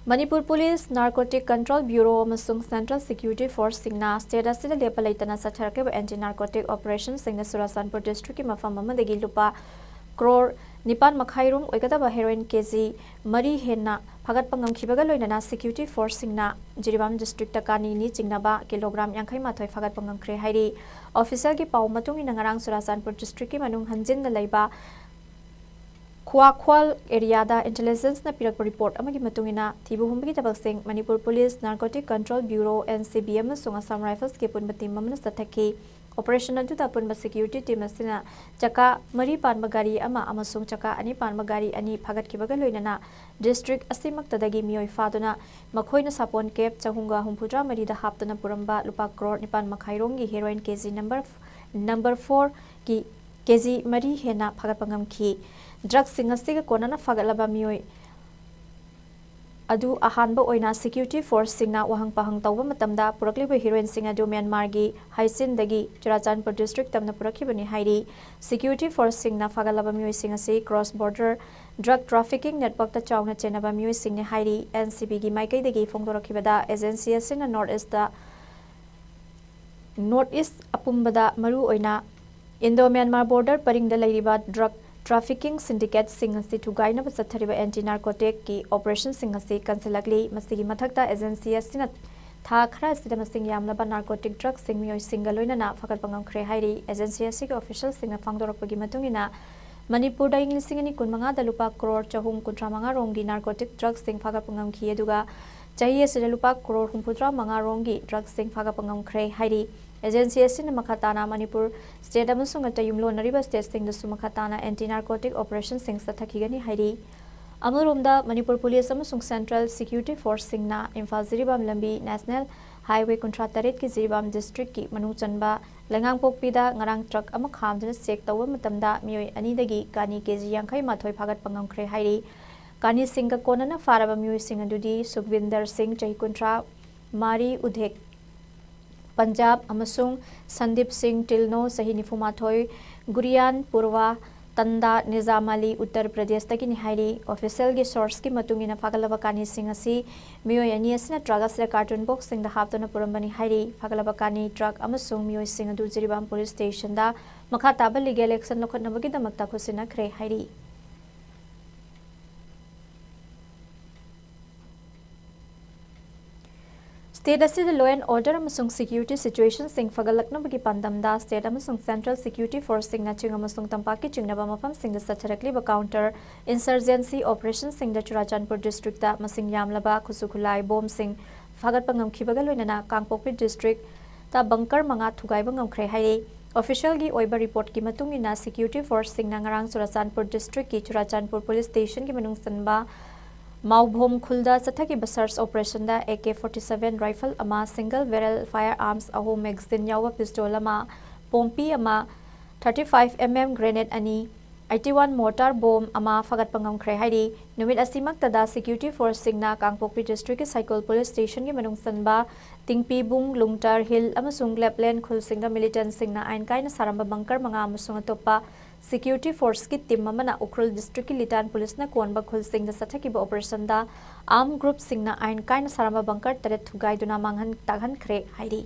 Manipur police, narcotic control bureau ꯑꯃꯁꯨꯡ ꯁꯦꯟꯇ꯭ꯔꯦꯜ ꯁꯦꯀ꯭ꯌꯨꯔꯤꯇꯤ ꯐꯣꯔꯁꯁꯤꯡꯅ ꯁ꯭ꯇꯦꯠ ꯑꯁꯤꯗ ꯂꯦꯞꯄ ꯂꯩꯇꯅ ꯆꯠꯊꯔꯛꯂꯤꯕ ꯑꯦꯟꯇꯤ ꯅꯥꯔꯀꯣꯇꯤꯛ ꯑꯣꯄꯔꯦꯁꯟꯁꯤꯡꯅ ꯆꯨꯔꯥꯆꯥꯟꯄꯨꯔ ꯗꯤꯁꯇ꯭ꯔꯤꯛꯀꯤ ꯃꯐꯝ ꯑꯃꯗꯒꯤ ꯂꯨꯄꯥ ꯀ꯭ꯔꯣꯔ ꯅꯤꯄꯥꯟ ꯃꯈꯥꯏ ꯔꯣꯝ ꯑꯣꯏꯒꯗꯕ ꯍꯦꯔꯣꯏꯟ ꯀꯦ ꯖꯤ ꯃꯔꯤ ꯍꯦꯟꯅ ꯐꯥꯒꯠꯄ ꯉꯝꯈꯤꯕꯒ ꯂꯣꯏꯅꯅ ꯁꯦꯀ꯭ꯌꯨꯔꯤꯇꯤ ꯐꯣꯔꯁꯁꯤꯡꯅ ꯖꯤꯔꯤꯕꯥꯝ ꯗꯤꯁꯇ꯭ꯔꯤꯛꯇ ꯀꯥꯅꯤꯅꯤ ꯆꯤꯡꯅꯕ ꯀꯤꯂꯣꯒ꯭ꯔꯥꯝ ꯌꯥꯡꯈꯩ ꯃꯥꯊꯣꯏ ꯐꯥꯒꯠꯄ ꯉꯝꯈ꯭ꯔꯦ ꯍꯥꯏꯔꯤ꯫ ꯑꯣꯐꯤꯁꯤꯌꯦꯜꯒꯤ ꯄꯥꯎ ꯃꯇꯨꯡ ꯏꯟꯅ ꯉꯔꯥꯡ ꯆꯨꯔꯥꯆꯥꯟꯄꯨꯔ ꯗꯤꯁꯇ꯭ꯔꯤꯛꯀꯤ ꯃꯅꯨꯡ ꯍꯟꯖꯤꯟꯅ ꯂꯩꯕ ꯈꯨꯋꯥꯈ꯭ꯋꯥꯜ ꯑꯦꯔꯤꯌꯥꯗ ꯏꯟꯇꯦꯂꯤꯖꯦꯟꯁꯅ ꯄꯤꯔꯛꯄ ꯔꯤꯄꯣꯔꯠ ꯑꯃꯒꯤ ꯃꯇꯨꯡ ꯏꯟꯅ ꯊꯤꯕ ꯍꯨꯝꯕꯒꯤ ꯊꯕꯛꯁꯤꯡ Manipur police, narcotic control bureau, N C B, ꯑꯃꯁꯨꯡ ꯑꯁꯥꯝ ꯔꯥꯏꯐꯜꯁꯀꯤ ꯑꯄꯨꯟꯕ ꯇꯤꯝ ꯑꯃꯅ ꯆꯠꯊꯈꯤ꯫ ꯑꯣꯄꯔꯦꯁꯟ ꯑꯗꯨꯗ ꯑꯄꯨꯟꯕ ꯁꯦꯀ꯭ꯌꯨꯔꯤꯇꯤ ꯇꯤꯝ ꯑꯁꯤꯅ ꯆꯀꯥ ꯃꯔꯤ ꯄꯥꯟꯕ ꯒꯥꯔꯤ ꯑꯃ ꯑꯃꯁꯨꯡ ꯆꯀꯥ ꯑꯅꯤ ꯄꯥꯟꯕ ꯒꯥꯔꯤ ꯑꯅꯤ ꯐꯥꯒꯠꯈꯤꯕꯒ ꯂꯣꯏꯅꯅ ꯗꯤꯁꯇ꯭ꯔꯤꯛ ꯑꯁꯤꯃꯛꯇꯗꯒꯤ ꯃꯤꯑꯣꯏ ꯐꯥꯗꯨꯅ ꯃꯈꯣꯏꯅ ꯁꯥꯄꯣꯟ ꯀꯦꯞ ꯆꯍꯨꯝꯒ ꯍꯨꯝꯐꯨꯇꯔꯥ ꯃꯔꯤꯗ ꯍꯥꯞꯇꯨꯅ ꯄꯨꯔꯝꯕ ꯂꯨꯄꯥ ꯀ꯭ꯔꯣꯔ ꯅꯤꯄꯥꯟ ꯃꯈꯥꯏ ꯔꯣꯝꯒꯤ ꯍꯦꯔꯣꯏꯟ ꯀꯦ ꯖꯤ ꯅꯝꯕꯔ, ꯅꯝꯕꯔ ꯐꯣꯔꯒꯤ ꯀꯦ ꯖꯤ ꯃꯔꯤ ꯍꯦꯟꯅ ꯐꯥꯒꯠꯄ ꯉꯝꯈꯤ꯫ ꯗ꯭ꯔꯒꯁꯤꯡ ꯑꯁꯤꯒ ꯀꯣꯟꯅꯅ ꯐꯥꯒꯠꯂꯕ ꯃꯤꯑꯣꯏ ꯑꯗꯨ ꯑꯍꯥꯟꯕ ꯑꯣꯏꯅ ꯁꯦꯀ꯭ꯌꯨꯔꯤꯇꯤ ꯐꯣꯔꯁꯁꯤꯡꯅ ꯋꯥꯍꯪ ꯄꯥꯍꯪ ꯇꯧꯕ ꯃꯇꯝꯗ ꯄꯨꯔꯛꯂꯤꯕ ꯍꯦꯔꯣꯏꯟꯁꯤꯡ ꯑꯗꯨ ꯃ꯭ꯌꯥꯟꯃꯥꯔꯒꯤ ꯍꯥꯏꯆꯤꯟꯗꯒꯤ ꯆꯨꯔꯥꯆꯥꯟꯄꯨꯔ ꯗꯤꯁꯇ꯭ꯔꯤꯛ ꯇꯝꯅ ꯄꯨꯔꯛꯈꯤꯕꯅꯤ ꯍꯥꯏꯔꯤ꯫ ꯁꯦꯀ꯭ꯌꯨꯔꯤꯇꯤ ꯐꯣꯔꯁꯁꯤꯡꯅ ꯐꯥꯒꯠꯂꯕ ꯃꯤꯑꯣꯏꯁꯤꯡ ꯑꯁꯤ ꯀ꯭ꯔꯣꯁ ꯕꯣꯔꯗꯔ ꯗ꯭ꯔꯒ ꯇ꯭ꯔꯥꯐꯤꯀꯤꯡ ꯅꯦꯠꯋꯥꯔꯛꯇ ꯆꯥꯎꯅ ꯆꯦꯟꯅꯕ ꯃꯤꯑꯣꯏꯁꯤꯡꯅꯤ ꯍꯥꯏꯔꯤ꯫ ꯑꯦꯟ ꯁꯤ ꯕꯤꯒꯤ ꯃꯥꯏꯀꯩꯗꯒꯤ ꯐꯣꯡꯗꯣꯔꯛꯈꯤꯕꯗ, ꯑꯦꯖꯦꯟꯁꯤ ꯑꯁꯤꯅ ꯅꯣꯔꯠ ꯏꯁꯇ ꯅꯣꯔꯠ ꯏꯁ ꯑꯄꯨꯝꯕꯗ, ꯃꯔꯨꯑꯣꯏꯅ ꯏꯟꯗꯣ ꯃ꯭ꯌꯥꯟꯃꯥꯔ ꯕꯣꯔꯗꯔ ꯄꯔꯤꯡꯗ ꯂꯩꯔꯤꯕ ꯗ꯭ꯔꯒ ꯇ꯭ꯔꯥꯐꯤꯀꯤꯡ ꯁꯤꯟꯗꯤꯀꯦꯠꯁꯤꯡ ꯑꯁꯤ ꯊꯨꯒꯥꯏꯅꯕ ꯆꯠꯊꯔꯤꯕ ꯑꯦꯟꯇꯤ ꯅꯥꯔꯀꯣꯇꯤꯛꯀꯤ ꯑꯣꯄꯔꯦꯁꯟꯁꯤꯡ ꯑꯁꯤ ꯀꯟꯁꯤꯜꯂꯛꯂꯤ꯫ ꯃꯁꯤꯒꯤ ꯃꯊꯛꯇ, ꯑꯦꯖꯦꯟꯁꯤ ꯑꯁꯤꯅ ꯊꯥ ꯈꯔ ꯑꯁꯤꯗ ꯃꯁꯤꯡ ꯌꯥꯝꯂꯕ ꯅꯥꯔꯀꯣꯇꯤꯛ ꯗ꯭ꯔꯒꯁꯤꯡ ꯃꯤꯑꯣꯏꯁꯤꯡꯒ ꯂꯣꯏꯅꯅ ꯐꯥꯒꯠꯄ ꯉꯝꯈ꯭ꯔꯦ ꯍꯥꯏꯔꯤ꯫ ꯑꯦꯖꯦꯟꯁꯤ ꯑꯁꯤꯒꯤ ꯑꯣꯐꯤꯁꯤꯌꯦꯜꯁꯤꯡꯅ ꯐꯣꯡꯗꯣꯔꯛꯄꯒꯤ ꯃꯇꯨꯡ ꯏꯟꯅ, ꯃꯅꯤꯄꯨꯔꯗ ꯏꯪ ꯂꯤꯁꯤꯡ ꯑꯅꯤ ꯀꯨꯟꯃꯉꯥꯗ ꯂꯨꯄꯥ ꯀ꯭ꯔꯣꯔ ꯆꯍꯨꯝ ꯀꯨꯟꯊ꯭ꯔꯥ ꯃꯉꯥ ꯔꯣꯝꯒꯤ ꯅꯥꯔꯀꯣꯇꯤꯛ ꯗ꯭ꯔꯒꯁꯤꯡ ꯐꯥꯒꯠꯄ ꯉꯝꯈꯤ, ꯑꯗꯨꯒ ꯆꯍꯤ ꯑꯁꯤꯗ ꯂꯨꯄꯥ ꯀ꯭ꯔꯣꯔ ꯍꯨꯝꯐꯨꯇꯔꯥ ꯃꯉꯥ ꯔꯣꯝꯒꯤ ꯗ꯭ꯔꯒꯁꯤꯡ ꯐꯥꯒꯠꯄ ꯉꯝꯈ꯭ꯔꯦ ꯍꯥꯏꯔꯤ꯫ ꯑꯦꯖꯦꯟꯁꯤ ꯑꯁꯤꯅ ꯃꯈꯥ ꯇꯥꯅ ꯃꯅꯤꯄꯨꯔ ꯁ꯭ꯇꯦꯠ ꯑꯃꯁꯨꯡ ꯑꯇꯩ ꯌꯨꯝꯂꯣꯟꯅꯔꯤꯕ ꯁ꯭ꯇꯦꯠꯁꯤꯡꯗꯁꯨ ꯃꯈꯥ ꯇꯥꯅ ꯑꯦꯟꯇꯤ ꯅꯥꯔꯀꯣꯇꯤꯛ ꯑꯣꯄꯔꯦꯁꯟꯁꯤꯡ ꯆꯠꯊꯈꯤꯒꯅꯤ ꯍꯥꯏꯔꯤ꯫ ꯑꯃꯔꯣꯝꯗ, ꯃꯅꯤꯄꯨꯔ ꯄꯨꯂꯤꯁ ꯑꯃꯁꯨꯡ ꯁꯦꯟꯇ꯭ꯔꯦꯜ ꯁꯦꯀ꯭ꯌꯨꯔꯤꯇꯤ ꯐꯣꯔꯁꯁꯤꯡꯅ ꯏꯝꯐꯥꯜ ꯖꯤꯔꯤꯕꯥꯝ ꯂꯝꯕꯤ ꯅꯦꯁꯅꯦꯜ ꯍꯥꯏꯋꯦ ꯀꯨꯟꯊ꯭ꯔꯥ ꯇꯔꯦꯠꯀꯤ ꯖꯤꯔꯤꯕꯥꯝ ꯗꯤꯁꯇ꯭ꯔꯤꯛꯀꯤ ꯃꯅꯨꯡ ꯆꯟꯕ ꯂꯩꯉꯥꯡꯄꯣꯛꯄꯤꯗ ꯉꯔꯥꯡ ꯇ꯭ꯔꯛ ꯑꯃ ꯈꯥꯝꯗꯨꯅ ꯆꯦꯛ ꯇꯧꯕ ꯃꯇꯝꯗ ꯃꯤꯑꯣꯏ ꯑꯅꯤꯗꯒꯤ ꯀꯥꯅꯤ ꯀꯦ ꯖꯤ ꯌꯥꯡꯈꯩ ꯃꯥꯊꯣꯏ ꯐꯥꯒꯠꯄ ꯉꯝꯈ꯭ꯔꯦ ꯍꯥꯏꯔꯤ꯫ ꯀꯥꯅꯤꯁꯤꯡꯒ ꯀꯣꯟꯅꯅ ꯐꯥꯔꯕ ꯃꯤꯑꯣꯏꯁꯤꯡ ꯑꯗꯨꯗꯤ ꯁꯨꯈꯕꯤꯟꯗꯔ ꯁꯤꯡ, ꯆꯍꯤ ꯀꯨꯟꯊ꯭ꯔꯥ ꯃꯔꯤ, ꯎꯙꯦꯛ, ꯄꯟꯖꯥꯕ, ꯑꯃꯁꯨꯡ ꯁꯟꯗꯤꯞ ꯁꯤꯡ ꯇꯤꯜꯅꯣ, ꯆꯍꯤ ꯅꯤꯐꯨ ꯃꯥꯊꯣꯏ, ꯒꯨꯔꯤꯌꯥꯟ ꯄꯨꯔꯋꯥ, ꯇꯟꯗꯥ ꯅꯤꯖꯥꯝ ꯑꯂꯤ ꯎꯠꯇꯔ ꯄ꯭ꯔꯗꯦꯁꯇꯒꯤꯅꯤ ꯍꯥꯏꯔꯤ꯫ ꯑꯣꯐꯤꯁꯤꯌꯦꯜꯒꯤ ꯁꯣꯔꯁꯀꯤ ꯃꯇꯨꯡ ꯏꯟꯅ ꯐꯥꯒꯠꯂꯕ ꯀꯥꯅꯤꯁꯤꯡ ꯑꯁꯤ ꯃꯤꯑꯣꯏ ꯑꯅꯤ ꯑꯁꯤꯅ ꯇ꯭ꯔꯛ ꯑꯁꯤꯗ ꯀꯥꯔꯇꯨꯟ ꯕꯣꯛꯁꯁꯤꯡꯗ ꯍꯥꯞꯇꯨꯅ ꯄꯨꯔꯝꯕꯅꯤ ꯍꯥꯏꯔꯤ꯫ ꯐꯥꯒꯠꯂꯕ ꯀꯥꯅꯤ, ꯇ꯭ꯔꯛ ꯑꯃꯁꯨꯡ ꯃꯤꯑꯣꯏꯁꯤꯡ ꯑꯗꯨ ꯖꯤꯔꯤꯕꯥꯝ ꯄꯨꯂꯤꯁ ꯁ꯭ꯇꯦꯁꯟꯗ ꯃꯈꯥ ꯇꯥꯕ ꯂꯤꯒꯦꯜ ꯑꯦꯛꯁꯟ ꯂꯧꯈꯠꯅꯕꯒꯤꯗꯃꯛꯇ ꯈꯨꯠꯁꯤꯟꯅꯈ꯭ꯔꯦ ꯍꯥꯏꯔꯤ꯫ ꯁ꯭ꯇꯦꯠ ꯑꯁꯤꯗ law and order ꯑꯃꯁꯨꯡ ꯁꯦꯀ꯭ꯌꯨꯔꯤꯇꯤ ꯁꯤꯆꯨꯋꯦꯁꯟꯁꯤꯡ ꯐꯒꯠꯂꯛꯅꯕꯒꯤ ꯄꯥꯟꯗꯝꯗ ꯁ꯭ꯇꯦꯠ ꯑꯃꯁꯨꯡ ꯁꯦꯟꯇ꯭ꯔꯦꯜ ꯁꯦꯀ꯭ꯌꯨꯔꯤꯇꯤ ꯐꯣꯔꯁꯁꯤꯡꯅ ꯆꯤꯡ ꯑꯃꯁꯨꯡ ꯇꯝꯄꯥꯛꯀꯤ ꯆꯤꯡꯅꯕ ꯃꯐꯝꯁꯤꯡꯗ ꯆꯠꯊꯔꯛꯂꯤꯕ ꯀꯥꯎꯟꯇꯔ ꯏꯟꯁꯔꯖꯦꯟꯁꯤ ꯑꯣꯄꯔꯦꯁꯟꯁꯤꯡꯗ ꯆꯨꯔꯥꯆꯥꯟꯄꯨꯔ ꯗꯤꯁꯇ꯭ꯔꯤꯛꯇ ꯃꯁꯤꯡ ꯌꯥꯝꯂꯕ ꯈꯨꯠꯁꯨ ꯈꯨꯠꯂꯥꯏ ꯕꯣꯝꯁꯤꯡ ꯐꯥꯒꯠꯄ ꯉꯝꯈꯤꯕꯒ ꯂꯣꯏꯅꯅ ꯀꯥꯡꯄꯣꯛꯄꯤ ꯗꯤꯁꯇ꯭ꯔꯤꯛꯇ ꯕꯪꯀꯔ ꯃꯉꯥ ꯊꯨꯒꯥꯏꯕ ꯉꯝꯈ꯭ꯔꯦ ꯍꯥꯏꯔꯤ꯫ ꯑꯣꯐꯤꯁꯤꯌꯦꯜꯒꯤ ꯑꯣꯏꯕ ꯔꯤꯄꯣꯔꯠꯀꯤ ꯃꯇꯨꯡ ꯏꯟꯅ, ꯁꯦꯀ꯭ꯌꯨꯔꯤꯇꯤ ꯐꯣꯔꯁꯁꯤꯡꯅ ꯉꯔꯥꯡ ꯆꯨꯔꯥꯆꯥꯟꯄꯨꯔ ꯗꯤꯁꯇ꯭ꯔꯤꯛꯀꯤ ꯆꯨꯔꯥꯆꯥꯟꯄꯨꯔ ꯄꯨꯂꯤꯁ ꯁ꯭ꯇꯦꯁꯟꯒꯤ ꯃꯅꯨꯡ ꯆꯟꯕ ꯃꯥꯎꯚꯣꯝ ꯈꯨꯜꯗ ꯆꯠꯊꯈꯤꯕ ꯁꯔꯆ ꯑꯣꯄꯔꯦꯁꯟꯗ A K forty seven rifle ꯑꯃ, ꯁꯤꯡꯒꯜ ꯕꯦꯔꯦꯜ ꯐꯥꯌꯔ ꯑꯥꯔꯝꯁ ꯑꯍꯨꯝ, ꯃꯦꯒꯥꯖꯤꯟ ꯌꯥꯎꯕ ꯄꯤꯁꯇꯣꯜ ꯑꯃ, ꯄꯣꯝꯄꯤ ꯑꯃ, thirty five M M grenade ꯑꯅꯤ, ꯑꯩꯠꯇꯤ ꯋꯥꯟ ꯃꯣꯔꯇꯥꯔ ꯕꯣꯝ ꯑꯃ ꯐꯥꯒꯠꯄ ꯉꯝꯈ꯭ꯔꯦ ꯍꯥꯏꯔꯤ꯫ ꯅꯨꯃꯤꯠ ꯑꯁꯤꯃꯛꯇꯗ ꯁꯦꯀ꯭ꯌꯨꯔꯤꯇꯤ ꯐꯣꯔꯁꯁꯤꯡꯅ ꯀꯥꯡꯄꯣꯛꯄꯤ ꯗꯤꯁꯇ꯭ꯔꯤꯛꯀꯤ ꯁꯥꯏꯀꯣꯜ ꯄꯨꯂꯤꯁ ꯁ꯭ꯇꯦꯁꯟꯒꯤ ꯃꯅꯨꯡ ꯆꯟꯕ ꯇꯤꯡꯄꯤꯕꯨꯡ, ꯂꯨꯡꯇꯔ ꯍꯤꯜ ꯑꯃꯁꯨꯡ ꯂꯦꯞꯂꯦꯟ ꯈꯨꯜꯁꯤꯡꯗ ꯃꯤꯂꯤꯇꯦꯟꯠꯁꯤꯡꯅ ꯑꯥꯏꯟ ꯀꯥꯏꯅ ꯁꯥꯔꯝꯕ ꯕꯪꯀꯔ ꯃꯉꯥ ꯑꯃꯁꯨꯡ ꯑꯇꯣꯞꯄ ꯁꯦꯀ꯭ꯌꯨꯔꯤꯇꯤ ꯐꯣꯔꯁꯀꯤ ꯇꯤꯝ ꯑꯃꯅ ꯎꯈ꯭ꯔꯨꯜ ꯗꯤꯁꯇ꯭ꯔꯤꯛꯀꯤ ꯂꯤꯇꯥꯟ ꯄꯨꯂꯤꯁꯅ ꯀꯣꯟꯕ ꯈꯨꯜꯁꯤꯡꯗ ꯆꯠꯊꯈꯤꯕ ꯑꯣꯄꯔꯦꯁꯟꯗ ꯑꯥꯔꯝ ꯒ꯭ꯔꯨꯞꯁꯤꯡꯅ ꯑꯥꯏꯟ ꯀꯥꯏꯅ ꯁꯥꯔꯝꯕ ꯕꯪꯀꯔ ꯇꯔꯦꯠ ꯊꯨꯒꯥꯏꯗꯨꯅ ꯃꯥꯡꯍꯟ ꯇꯥꯛꯍꯟꯈ꯭ꯔꯦ ꯍꯥꯏꯔꯤ꯫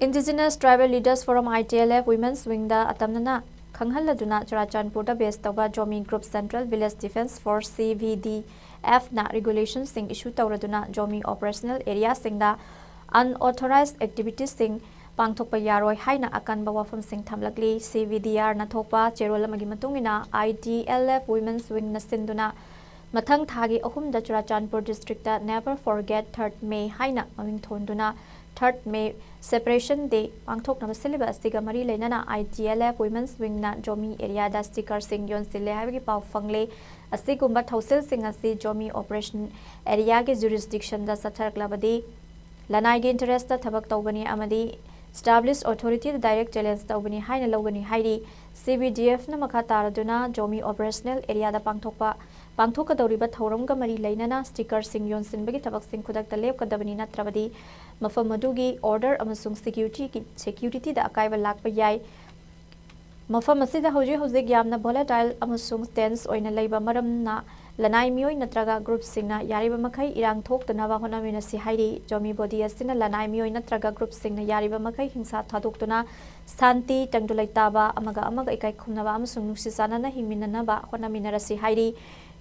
Indigenous Tribal Leaders Forum, I T L F, Women's Wingꯗ ꯑꯇꯝꯅꯅ ꯈꯪꯍꯜꯂꯗꯨꯅ ꯆꯨꯔꯥꯆꯥꯟꯄꯨꯔꯗ ꯕꯦꯁ ꯇꯧꯕ Zomi group Central Village Defence Force, C V D F, ꯅ ꯔꯤꯒꯨꯂꯦꯁꯟꯁꯤꯡ ꯏꯁꯨ ꯇꯧꯔꯗꯨꯅ ꯖꯣꯃꯤ ꯑꯣꯄꯔꯦꯁꯅꯦꯜ ꯑꯦꯔꯤꯌꯥꯁꯤꯡꯗ ꯑꯟꯑꯣꯊꯣꯔꯥꯏꯖ ꯑꯦꯛꯇꯤꯚꯤꯇꯤꯁꯁꯤꯡ ꯄꯥꯡꯊꯣꯛꯄ ꯌꯥꯔꯣꯏ ꯍꯥꯏꯅ ꯑꯀꯟꯕ ꯋꯥꯐꯝꯁꯤꯡ ꯊꯝꯂꯛꯂꯤ꯫ C V D F ꯅ ꯊꯣꯛꯄ ꯆꯦꯔꯣꯜ ꯑꯃꯒꯤ ꯃꯇꯨꯡ ꯏꯟꯅ, I T L F Women's Wingꯅ ꯁꯤꯟꯗꯨꯅ ꯃꯊꯪ ꯊꯥꯒꯤ ꯑꯍꯨꯝꯗ Churachandpur district Never Forget Third May ꯍꯥꯏꯅ ꯃꯃꯤꯡ ꯊꯣꯟꯗꯨꯅ Third May Separation Day ꯄꯥꯡꯊꯣꯛꯅꯕ ꯁꯤꯜꯂꯤꯕ ꯑꯁꯤꯒ ꯃꯔꯤ ꯂꯩꯅꯅ I T L F Women's Wingꯅ Zomi ꯑꯦꯔꯤꯌꯥꯗ ꯁ꯭ꯇꯤꯀꯔꯁꯤꯡ ꯌꯣꯟꯁꯤꯜꯂꯦ ꯍꯥꯏꯕꯒꯤ ꯄꯥꯎ ꯐꯪꯂꯦ꯫ ꯑꯁꯤꯒꯨꯝꯕ ꯊꯧꯁꯤꯜꯁꯤꯡ ꯑꯁꯤ ꯖꯣꯃꯤ ꯑꯣꯄꯔꯦꯁꯟ ꯑꯦꯔꯤꯌꯥꯒꯤ ꯖꯨꯔꯤꯁꯗꯤꯛꯁꯟꯗ ꯆꯠꯊꯔꯛꯂꯕꯗꯤ ꯂꯅꯥꯏꯒꯤ ꯏꯟꯇꯔꯦꯁꯇ ꯊꯕꯛ ꯇꯧꯕꯅꯤ ꯑꯃꯗꯤ ꯏꯁꯇꯥꯕ꯭ꯂꯤꯁ ꯑꯣꯊꯣꯔꯤꯇꯤꯗ ꯗꯥꯏꯔꯦꯛ ꯆꯦꯂꯦꯟꯖ ꯇꯧꯕꯅꯤ ꯍꯥꯏꯅ ꯂꯧꯒꯅꯤ ꯍꯥꯏꯔꯤ꯫ C V D F ꯅ ꯃꯈꯥ ꯇꯥꯔꯗꯨꯅ ꯖꯣꯃꯤ ꯑꯣꯄꯔꯦꯁꯅꯦꯜ ꯑꯦꯔꯤꯌꯥꯗ ꯄꯥꯡꯊꯣꯛꯄ ꯄꯥꯡꯊꯣꯛꯀꯗꯧꯔꯤꯕ ꯊꯧꯔꯝꯒ ꯃꯔꯤ ꯂꯩꯅꯅ ꯁ꯭ꯇꯤꯀꯔꯁꯤꯡ ꯌꯣꯟꯁꯤꯟꯕꯒꯤ ꯊꯕꯛꯁꯤꯡ ꯈꯨꯗꯛꯇ ꯂꯦꯞꯀꯗꯕꯅꯤ, ꯅꯠꯇ꯭ꯔꯕꯗꯤ ꯃꯐꯝ ꯑꯗꯨꯒꯤ ꯑꯣꯔꯗꯔ ꯑꯃꯁꯨꯡ ꯁꯦꯀ꯭ꯌꯨꯔꯤꯇꯤꯒꯤ, ꯁꯦꯀ꯭ꯌꯨꯔꯤꯇꯤꯗ ꯑꯀꯥꯏꯕ ꯂꯥꯛꯄ ꯌꯥꯏ꯫ ꯃꯐꯝ ꯑꯁꯤꯗ ꯍꯧꯖꯤꯛ ꯍꯧꯖꯤꯛ ꯌꯥꯝꯅ ꯚꯣꯂꯦꯇꯥꯏꯜ ꯑꯃꯁꯨꯡ ꯇꯦꯟꯁ ꯑꯣꯏꯅ ꯂꯩꯕ ꯃꯔꯝꯅ, ꯂꯅꯥꯏ ꯃꯤꯑꯣꯏ ꯅꯠꯇ꯭ꯔꯒ ꯒ꯭ꯔꯨꯞꯁꯤꯡꯅ ꯌꯥꯔꯤꯕ ꯃꯈꯩ ꯏꯔꯥꯡ ꯊꯣꯛꯇꯅꯕ ꯍꯣꯠꯅꯃꯤꯟꯅꯁꯤ ꯍꯥꯏꯔꯤ꯫ ꯖꯣꯃꯤ ꯕꯣꯗꯤ ꯑꯁꯤꯅ ꯂꯅꯥꯏ ꯃꯤꯑꯣꯏ ꯅꯠꯇ꯭ꯔꯒ ꯒ꯭ꯔꯨꯞꯁꯤꯡꯅ ꯌꯥꯔꯤꯕ ꯃꯈꯩ ꯍꯤꯡꯁꯥ ꯊꯥꯗꯣꯛꯇꯨꯅ ꯁꯥꯟꯇꯤ, ꯇꯪꯗꯨ ꯂꯩꯇꯥꯕ, ꯑꯃꯒ ꯑꯃꯒ ꯏꯀꯥꯏ ꯈꯨꯝꯅꯕ ꯑꯃꯁꯨꯡ ꯅꯨꯡꯁꯤ ꯆꯥꯟꯅꯅ ꯍꯤꯡꯃꯤꯟꯅꯅꯕ ꯍꯣꯠꯅꯃꯤꯟꯅꯔꯁꯤ ꯍꯥꯏꯔꯤ꯫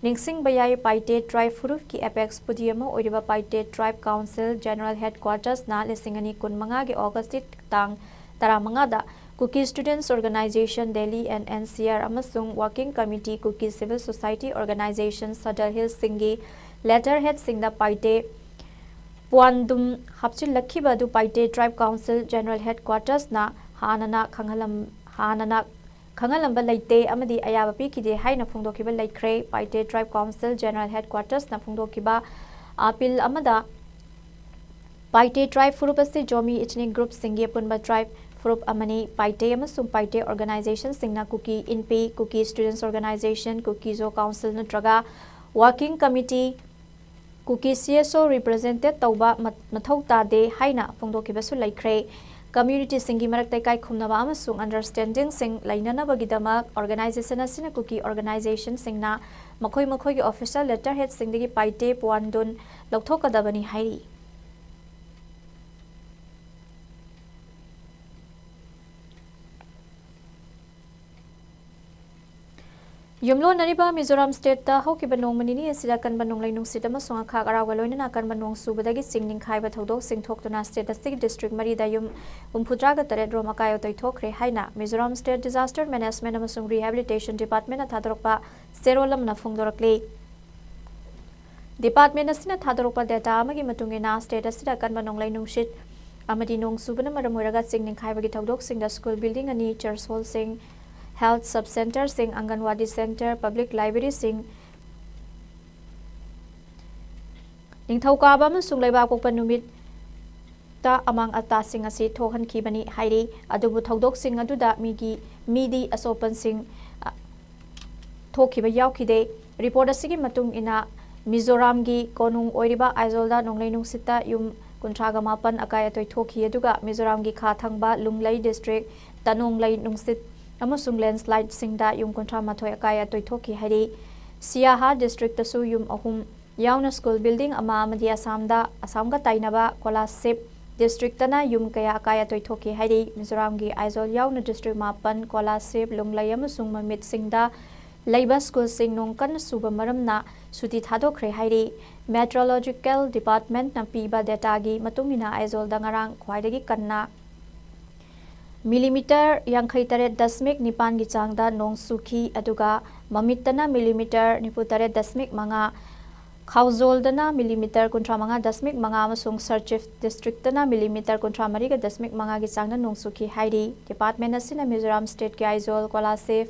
ꯅꯤꯡꯁꯤꯡꯕ ꯌꯥꯏ, ꯄꯥꯏꯇꯦ ꯇ꯭ꯔꯥꯏꯕ ꯐꯨꯔꯨꯞꯀꯤ ꯑꯦꯄꯦꯛꯁ ꯕꯣꯗꯤ ꯑꯃ ꯑꯣꯏꯔꯤꯕ ꯄꯥꯏꯇꯦ ꯇ꯭ꯔꯥꯏꯕ ꯀꯥꯎꯟꯁꯤꯜ ꯖꯦꯅꯔꯦꯜ ꯍꯦꯗꯀ꯭ꯋꯥꯇꯔꯁꯅ ꯂꯤꯁꯤꯡ ꯑꯅꯤ ꯀꯨꯟꯃꯉꯥꯒꯤ ꯑꯣꯒꯁꯀꯤ ꯇꯥꯡ ꯇꯔꯥꯃꯉꯥꯗ ꯀꯨꯀꯤ students organisation Delhi N N C R ꯑꯃꯁꯨꯡ ꯋꯥꯔꯀꯤꯡ ꯀꯃꯤꯇꯤ ꯀꯨꯀꯤ ꯁꯤꯚꯤꯜ ꯁꯣꯁꯥꯏꯇꯤ ꯑꯣꯔꯒꯅꯥꯏꯖꯦꯁꯟ ꯁꯗꯔ ꯍꯤꯜꯁꯁꯤꯡꯒꯤ ꯂꯦꯇꯔ ꯍꯦꯗꯁꯤꯡꯗ ꯄꯥꯏꯇꯦ ꯄꯨꯋꯥꯟꯗꯨꯝ ꯍꯥꯞꯆꯤꯜꯂꯛꯈꯤꯕ ꯑꯗꯨ ꯄꯥꯏꯇꯦ ꯇ꯭ꯔꯥꯏꯕ ꯀꯥꯎꯟꯁꯤꯜ ꯖꯦꯅꯔꯦꯜ ꯍꯦꯗꯀ꯭ꯋꯥꯇꯔꯁꯅ ꯍꯥꯟꯅꯅ ꯈꯪꯍꯜꯂꯝ-, ꯍꯥꯟꯅꯅ ꯈꯪꯍꯜꯂꯝꯕ ꯂꯩꯇꯦ ꯑꯃꯗꯤ ꯑꯌꯥꯕ ꯄꯤꯈꯤꯗꯦ ꯍꯥꯏꯅ ꯐꯣꯡꯗꯣꯛꯈꯤꯕ ꯂꯩꯈ꯭ꯔꯦ꯫ ꯄꯥꯏꯇꯦ ꯇ꯭ꯔꯥꯏꯕ ꯀꯥꯎꯟꯁꯤꯜ ꯖꯦꯅꯔꯦꯜ ꯍꯦꯗꯀ꯭ꯋꯥꯇꯔꯁꯅ ꯐꯣꯡꯗꯣꯛꯈꯤꯕ ꯑꯄꯤꯜ ꯑꯃꯗ, ꯄꯥꯏꯇꯦ ꯇ꯭ꯔꯥꯏꯕ ꯐꯨꯔꯨꯞ ꯑꯁꯤ ꯖꯣꯃꯤ ꯏꯊꯅꯤꯛ ꯒ꯭ꯔꯨꯞꯁꯤꯡꯒꯤ ꯑꯄꯨꯟꯕ ꯇ꯭ꯔꯥꯏꯕ ꯐꯨꯔꯨꯞ ꯑꯃꯅꯤ꯫ ꯄꯥꯏꯇꯦ ꯑꯃꯁꯨꯡ ꯄꯥꯏꯇꯦ ꯑꯣꯔꯒꯅꯥꯏꯖꯦꯁꯟꯁꯤꯡꯅ ꯀꯨꯀꯤ ꯏꯟꯄꯤ, ꯀꯨꯀꯤ ꯁ꯭ꯇꯨꯗꯦꯟꯠꯁ ꯑꯣꯔꯒꯅꯥꯏꯖꯦꯁꯟ, ꯀꯨꯀꯤ ꯖꯣ ꯀꯥꯎꯟꯁꯤꯜ ꯅꯠꯇ꯭ꯔꯒ ꯋꯥꯔꯀꯤꯡ ꯀꯃꯤꯇꯤ, ꯀꯨꯀꯤ ꯁꯤ ꯑꯦꯁ ꯑꯣ ꯔꯤꯄ꯭ꯔꯖꯦꯟꯇꯦꯠ ꯇꯧꯕ ꯃ-, ꯃꯊꯧ ꯇꯥꯗꯦ ꯍꯥꯏꯅ ꯐꯣꯡꯗꯣꯛꯈꯤꯕꯁꯨ ꯂꯩꯈ꯭ꯔꯦ꯫ ꯀꯝꯃ꯭ꯌꯨꯅꯤꯇꯤꯁꯤꯡꯒꯤ ꯃꯔꯛꯇ ꯏꯀꯥꯏ ꯈꯨꯝꯅꯕ ꯑꯃꯁꯨꯡ ꯑꯟꯗꯔꯁ꯭ꯇꯦꯟꯗꯤꯡꯁꯤꯡ ꯂꯩꯅꯅꯕꯒꯤꯗꯃꯛ ꯑꯣꯔꯒꯅꯥꯏꯖꯦꯁꯟ ꯑꯁꯤꯅ ꯀꯨꯀꯤ ꯑꯣꯔꯒꯅꯥꯏꯖꯦꯁꯟꯁꯤꯡꯅ ꯃꯈꯣꯏ ꯃꯈꯣꯏꯒꯤ ꯑꯣꯐꯤꯁꯤꯌꯦꯜ ꯂꯦꯇꯔ ꯍꯦꯗꯁꯤꯡꯗꯒꯤ ꯄꯥꯏꯇꯦ ꯄꯨꯋꯥꯟꯗꯨꯟ ꯂꯧꯊꯣꯛꯀꯗꯕꯅꯤ ꯍꯥꯏꯔꯤ꯫ ꯌꯨꯝꯂꯣꯟꯅꯔꯤꯕ ꯃꯤꯖꯣꯔꯥꯝ ꯁ꯭ꯇꯦꯠꯇ ꯍꯧꯈꯤꯕ ꯅꯣꯡꯃ ꯅꯤꯅꯤ ꯑꯁꯤꯗ ꯑꯀꯟꯕ ꯅꯣꯡꯂꯩ ꯅꯨꯡꯁꯤꯠ ꯑꯃꯁꯨꯡ ꯑꯈꯥꯛ ꯑꯔꯥꯎꯒ ꯂꯣꯏꯅꯅ ꯑꯀꯟꯕ ꯅꯣꯡ ꯆꯨꯕꯗꯒꯤ ꯆꯤꯡ ꯅꯤꯡꯈꯥꯏꯕ ꯊꯧꯗꯣꯛꯁꯤꯡ ꯊꯣꯛꯇꯨꯅ ꯁ꯭ꯇꯦꯠ ꯑꯁꯤꯒꯤ ꯗꯤꯁꯇ꯭ꯔꯤꯛ ꯃꯔꯤꯗ ꯌꯨꯝ ꯍꯨꯝꯐꯨꯇꯔꯥꯒ ꯇꯔꯦꯠ ꯔꯣꯝ ꯑꯀꯥꯏ ꯑꯇꯣꯏ ꯊꯣꯛꯈ꯭ꯔꯦ ꯍꯥꯏꯅ ꯃꯤꯖꯣꯔꯥꯝ ꯁ꯭ꯇꯦꯠ ꯗꯤꯖꯥꯁꯇꯔ ꯃꯦꯅꯦꯖꯃꯦꯟꯠ ꯑꯃꯁꯨꯡ ꯔꯤꯍꯦꯕꯤꯂꯤꯇꯦꯁꯟ ꯗꯤꯄꯥꯔꯠꯃꯦꯟꯠꯅ ꯊꯥꯗꯣꯔꯛꯄ ꯆꯦꯔꯣꯜ ꯑꯃꯅ ꯐꯣꯡꯗꯣꯔꯛꯂꯤ꯫ ꯗꯤꯄꯥꯔꯠꯃꯦꯟꯠ ꯑꯁꯤꯅ ꯊꯥꯗꯣꯔꯛꯄ ꯗꯦꯇꯥ ꯑꯃꯒꯤ ꯃꯇꯨꯡ ꯏꯟꯅ, ꯁ꯭ꯇꯦꯠ ꯑꯁꯤꯗ ꯑꯀꯟꯕ ꯅꯣꯡꯂꯩ ꯅꯨꯡꯁꯤꯠ ꯑꯃꯗꯤ ꯅꯣꯡ ꯆꯨꯕꯅ ꯃꯔꯝ ꯑꯣꯏꯔꯒ ꯆꯤꯡ ꯅꯤꯡꯈꯥꯏꯕꯒꯤ ꯊꯧꯗꯣꯛꯁꯤꯡꯗ ꯁ꯭ꯀꯨꯜ ꯕꯤꯜꯗꯤꯡ ꯑꯅꯤ, ꯆꯔꯆ ꯍꯣꯜꯁꯤꯡ, ꯍꯦꯜꯊ ꯁꯕ ꯁꯦꯟꯇꯔꯁꯤꯡ, ꯑꯪꯒꯟꯋꯥꯗꯤ ꯁꯦꯟꯇꯔ, ꯄꯕ꯭ꯂꯤꯛ ꯂꯥꯏꯕ꯭ꯔꯦꯔꯤꯁꯤꯡ, ꯅꯤꯡꯊꯧꯀꯥꯕ ꯑꯃꯁꯨꯡ ꯂꯩꯕꯥꯛꯄꯣꯛꯄ ꯅꯨꯃꯤꯠꯇ ꯑꯃꯥꯡ ꯑꯇꯥꯁꯤꯡ ꯑꯁꯤ ꯊꯣꯛꯍꯟꯈꯤꯕꯅꯤ ꯍꯥꯏꯔꯤ꯫ ꯑꯗꯨꯕꯨ ꯊꯧꯗꯣꯛꯁꯤꯡ ꯑꯗꯨꯗ ꯃꯤꯒꯤ, ꯃꯤꯗꯤ ꯑꯁꯣꯛꯄꯟꯁꯤꯡ, ꯑ, ꯊꯣꯛꯈꯤꯕ ꯌꯥꯎꯈꯤꯗꯦ꯫ ꯔꯤꯄꯣꯔꯠ ꯑꯁꯤꯒꯤ ꯃꯇꯨꯡ ꯏꯟꯅ, ꯃꯤꯖꯣꯔꯥꯝꯒꯤ ꯀꯣꯅꯨꯡ ꯑꯣꯏꯔꯤꯕ ꯑꯥꯏꯖꯣꯜꯗ ꯅꯣꯡꯂꯩ ꯅꯨꯡꯁꯤꯠꯇ ꯌꯨꯝ ꯀꯨꯟꯊ꯭ꯔꯥꯒ ꯃꯥꯄꯟ ꯑꯀꯥꯏ ꯑꯇꯣꯏ ꯊꯣꯛꯈꯤ, ꯑꯗꯨꯒ ꯃꯤꯖꯣꯔꯥꯝꯒꯤ ꯈꯥ ꯊꯪꯕ ꯂꯨꯡꯂꯩ ꯗꯤꯁꯇ꯭ꯔꯤꯛ, ꯇꯅꯣꯡꯂꯩ ꯅꯨꯡꯁꯤꯠ ꯑꯃꯁꯨꯡ ꯂꯦꯟꯁꯂꯥꯏꯠꯁꯤꯡꯗ ꯌꯨꯝ ꯀꯨꯟꯊ꯭ꯔꯥ ꯃꯥꯊꯣꯏ ꯑꯀꯥꯏ ꯑꯇꯣꯏ ꯊꯣꯛꯈꯤ ꯍꯥꯏꯔꯤ꯫ ꯁꯤꯌꯥꯍꯥ ꯗꯤꯁꯇ꯭ꯔꯤꯛꯇꯁꯨ ꯌꯨꯝ ꯑꯍꯨꯝ ꯌꯥꯎꯅ ꯁ꯭ꯀꯨꯜ ꯕꯤꯜꯗꯤꯡ ꯑꯃ ꯑꯃꯗꯤ ꯑꯁꯥꯝꯗ, ꯑꯁꯥꯝꯒ ꯇꯥꯏꯅꯕ ꯀꯣꯂꯥꯁꯤꯞ ꯗꯤꯁꯇ꯭ꯔꯤꯛꯇꯅ ꯌꯨꯝ ꯀꯌꯥ ꯑꯀꯥꯏ ꯑꯇꯣꯏ ꯊꯣꯛꯈꯤ ꯍꯥꯏꯔꯤ꯫ ꯃꯤꯖꯣꯔꯥꯝꯒꯤ ꯑꯥꯏꯖꯣꯜ ꯌꯥꯎꯅ ꯗꯤꯁꯇ꯭ꯔꯤꯛ ꯃꯥꯄꯟ, ꯀꯣꯂꯥꯁꯤꯞ, ꯂꯨꯡꯂꯩ ꯑꯃꯁꯨꯡ ꯃꯃꯤꯠꯁꯤꯡꯗ ꯂꯩꯕ ꯁ꯭ꯀꯨꯜꯁꯤꯡ ꯅꯣꯡ ꯀꯟꯅ ꯆꯨꯕ ꯃꯔꯝꯅ ꯁꯨꯇꯤ ꯊꯥꯗꯣꯛꯈ꯭ꯔꯦ ꯍꯥꯏꯔꯤ꯫ ꯃꯦꯇ꯭ꯔꯣꯂꯣꯖꯤꯀꯦꯜ ꯗꯤꯄꯥꯔꯠꯃꯦꯟꯠꯅ ꯄꯤꯕ ꯗꯦꯇꯥꯒꯤ ꯃꯇꯨꯡ ꯏꯟꯅ, ꯑꯥꯏꯖꯣꯜꯗ ꯉꯔꯥꯡ ꯈ꯭ꯋꯥꯏꯗꯒꯤ ꯀꯟꯅ ꯃꯤꯂꯤꯃꯤꯇꯔ ꯌꯥꯡꯈꯩ ꯇꯔꯦꯠ ꯗꯁꯃꯤꯛ ꯅꯤꯄꯥꯟꯒꯤ ꯆꯥꯡꯗ ꯅꯣꯡ ꯆꯨꯈꯤ, ꯑꯗꯨꯒ ꯃꯃꯤꯠꯇꯅ ꯃꯤꯂꯤꯃꯤꯇꯔ ꯅꯤꯐꯨ ꯇꯔꯦꯠ ꯗꯁꯃꯤꯛ ꯃꯉꯥ, ꯈꯥꯎꯖꯣꯜꯗꯅ ꯃꯤꯂꯤꯃꯤꯇꯔ ꯀꯨꯟꯊ꯭ꯔꯥ ꯃꯉꯥ ꯗꯁꯃꯤꯛ ꯃꯉꯥ ꯑꯃꯁꯨꯡ ꯁꯔꯆꯤꯐ ꯗꯤꯁꯇ꯭ꯔꯤꯛꯇꯅ ꯃꯤꯂꯤꯃꯤꯇꯔ ꯀꯨꯟꯊ꯭ꯔꯥ ꯃꯔꯤꯒ ꯗꯁꯃꯤꯛ ꯃꯉꯥꯒꯤ ꯆꯥꯡꯗ ꯅꯣꯡ ꯆꯨꯈꯤ ꯍꯥꯏꯔꯤ꯫ ꯗꯤꯄꯥꯔꯠꯃꯦꯟ ꯑꯁꯤꯅ ꯃꯤꯖꯣꯔꯥꯝ ꯁ꯭ꯇꯦꯠꯀꯤ ꯑꯥꯏꯖꯣꯜ, ꯀꯣꯂꯥꯁꯤꯞ,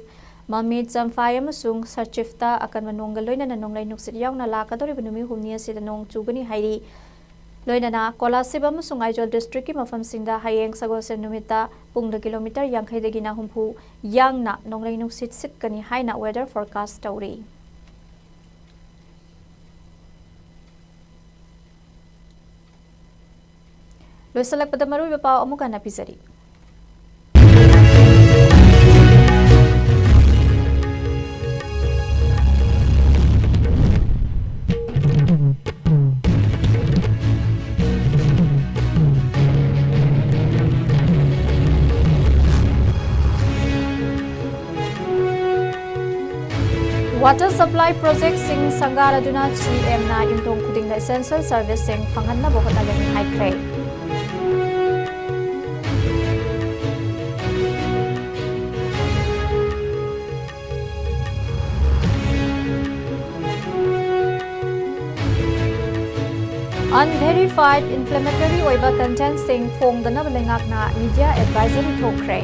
ꯃꯃꯤꯠ, ꯆꯝꯐꯥꯏ ꯑꯃꯁꯨꯡ ꯁꯔꯆꯤꯐꯇ ꯑꯀꯟꯕ ꯅꯣꯡꯒ ꯂꯣꯏꯅꯅ ꯅꯣꯡꯂꯩ ꯅꯨꯡꯁꯤꯠ ꯌꯥꯎꯅ ꯂꯥꯛꯀꯗꯧꯔꯤꯕ ꯅꯨꯃꯤꯠ ꯍꯨꯝꯅꯤ ꯑꯁꯤꯗ ꯅꯣꯡ ꯆꯨꯒꯅꯤ ꯍꯥꯏꯔꯤ꯫ ꯂꯣꯏꯅꯅ ꯀꯣꯂꯥꯁꯤꯞ ꯑꯃꯁꯨꯡ ꯑꯥꯏꯖꯣꯜ ꯗꯤꯁꯇ꯭ꯔꯤꯛꯀꯤ ꯃꯐꯝꯁꯤꯡꯗ ꯍꯌꯦꯡ ꯁꯒꯣꯜꯁꯦꯟ ꯅꯨꯃꯤꯠꯇ ꯄꯨꯡꯗ ꯀꯤꯂꯣꯃꯤꯇꯔ ꯌꯥꯡꯈꯩꯗꯒꯤꯅ ꯍꯨꯝꯐꯨ ꯌꯥꯡꯅ ꯅꯣꯡꯂꯩ ꯅꯨꯡꯁꯤꯠ ꯁꯤꯠꯀꯅꯤ ꯍꯥꯏꯅ ꯋꯦꯗꯔ ꯐꯣꯔꯀꯥꯁ꯭ꯠ ꯇꯧꯔꯤ꯫ ꯂꯣꯏꯁꯤꯜꯂꯛꯄꯗ ꯃꯔꯨꯑꯣꯏꯕ ꯄꯥꯎ ꯑꯃꯨꯛ ꯍꯟꯅ ꯄꯤꯖꯔꯤ꯫ Water supply projectꯁꯤꯡ ꯁꯪꯒꯥꯔꯗꯨꯅ ꯁꯤ ꯑꯦꯝꯅ ꯌꯨꯝꯊꯣꯡ ꯈꯨꯗꯤꯡꯗ essential serviceꯁꯤꯡ ꯐꯪꯍꯟꯅꯕ ꯍꯣꯠꯅꯒꯅꯤ ꯍꯥꯏꯈ꯭ꯔꯦ꯫ Unverified inflammatory ꯑꯣꯏꯕ contentꯁꯤꯡ ꯐꯣꯡꯗꯅꯕ ꯂꯩꯉꯥꯛꯅ media advisory ꯊꯣꯛꯈ꯭ꯔꯦ꯫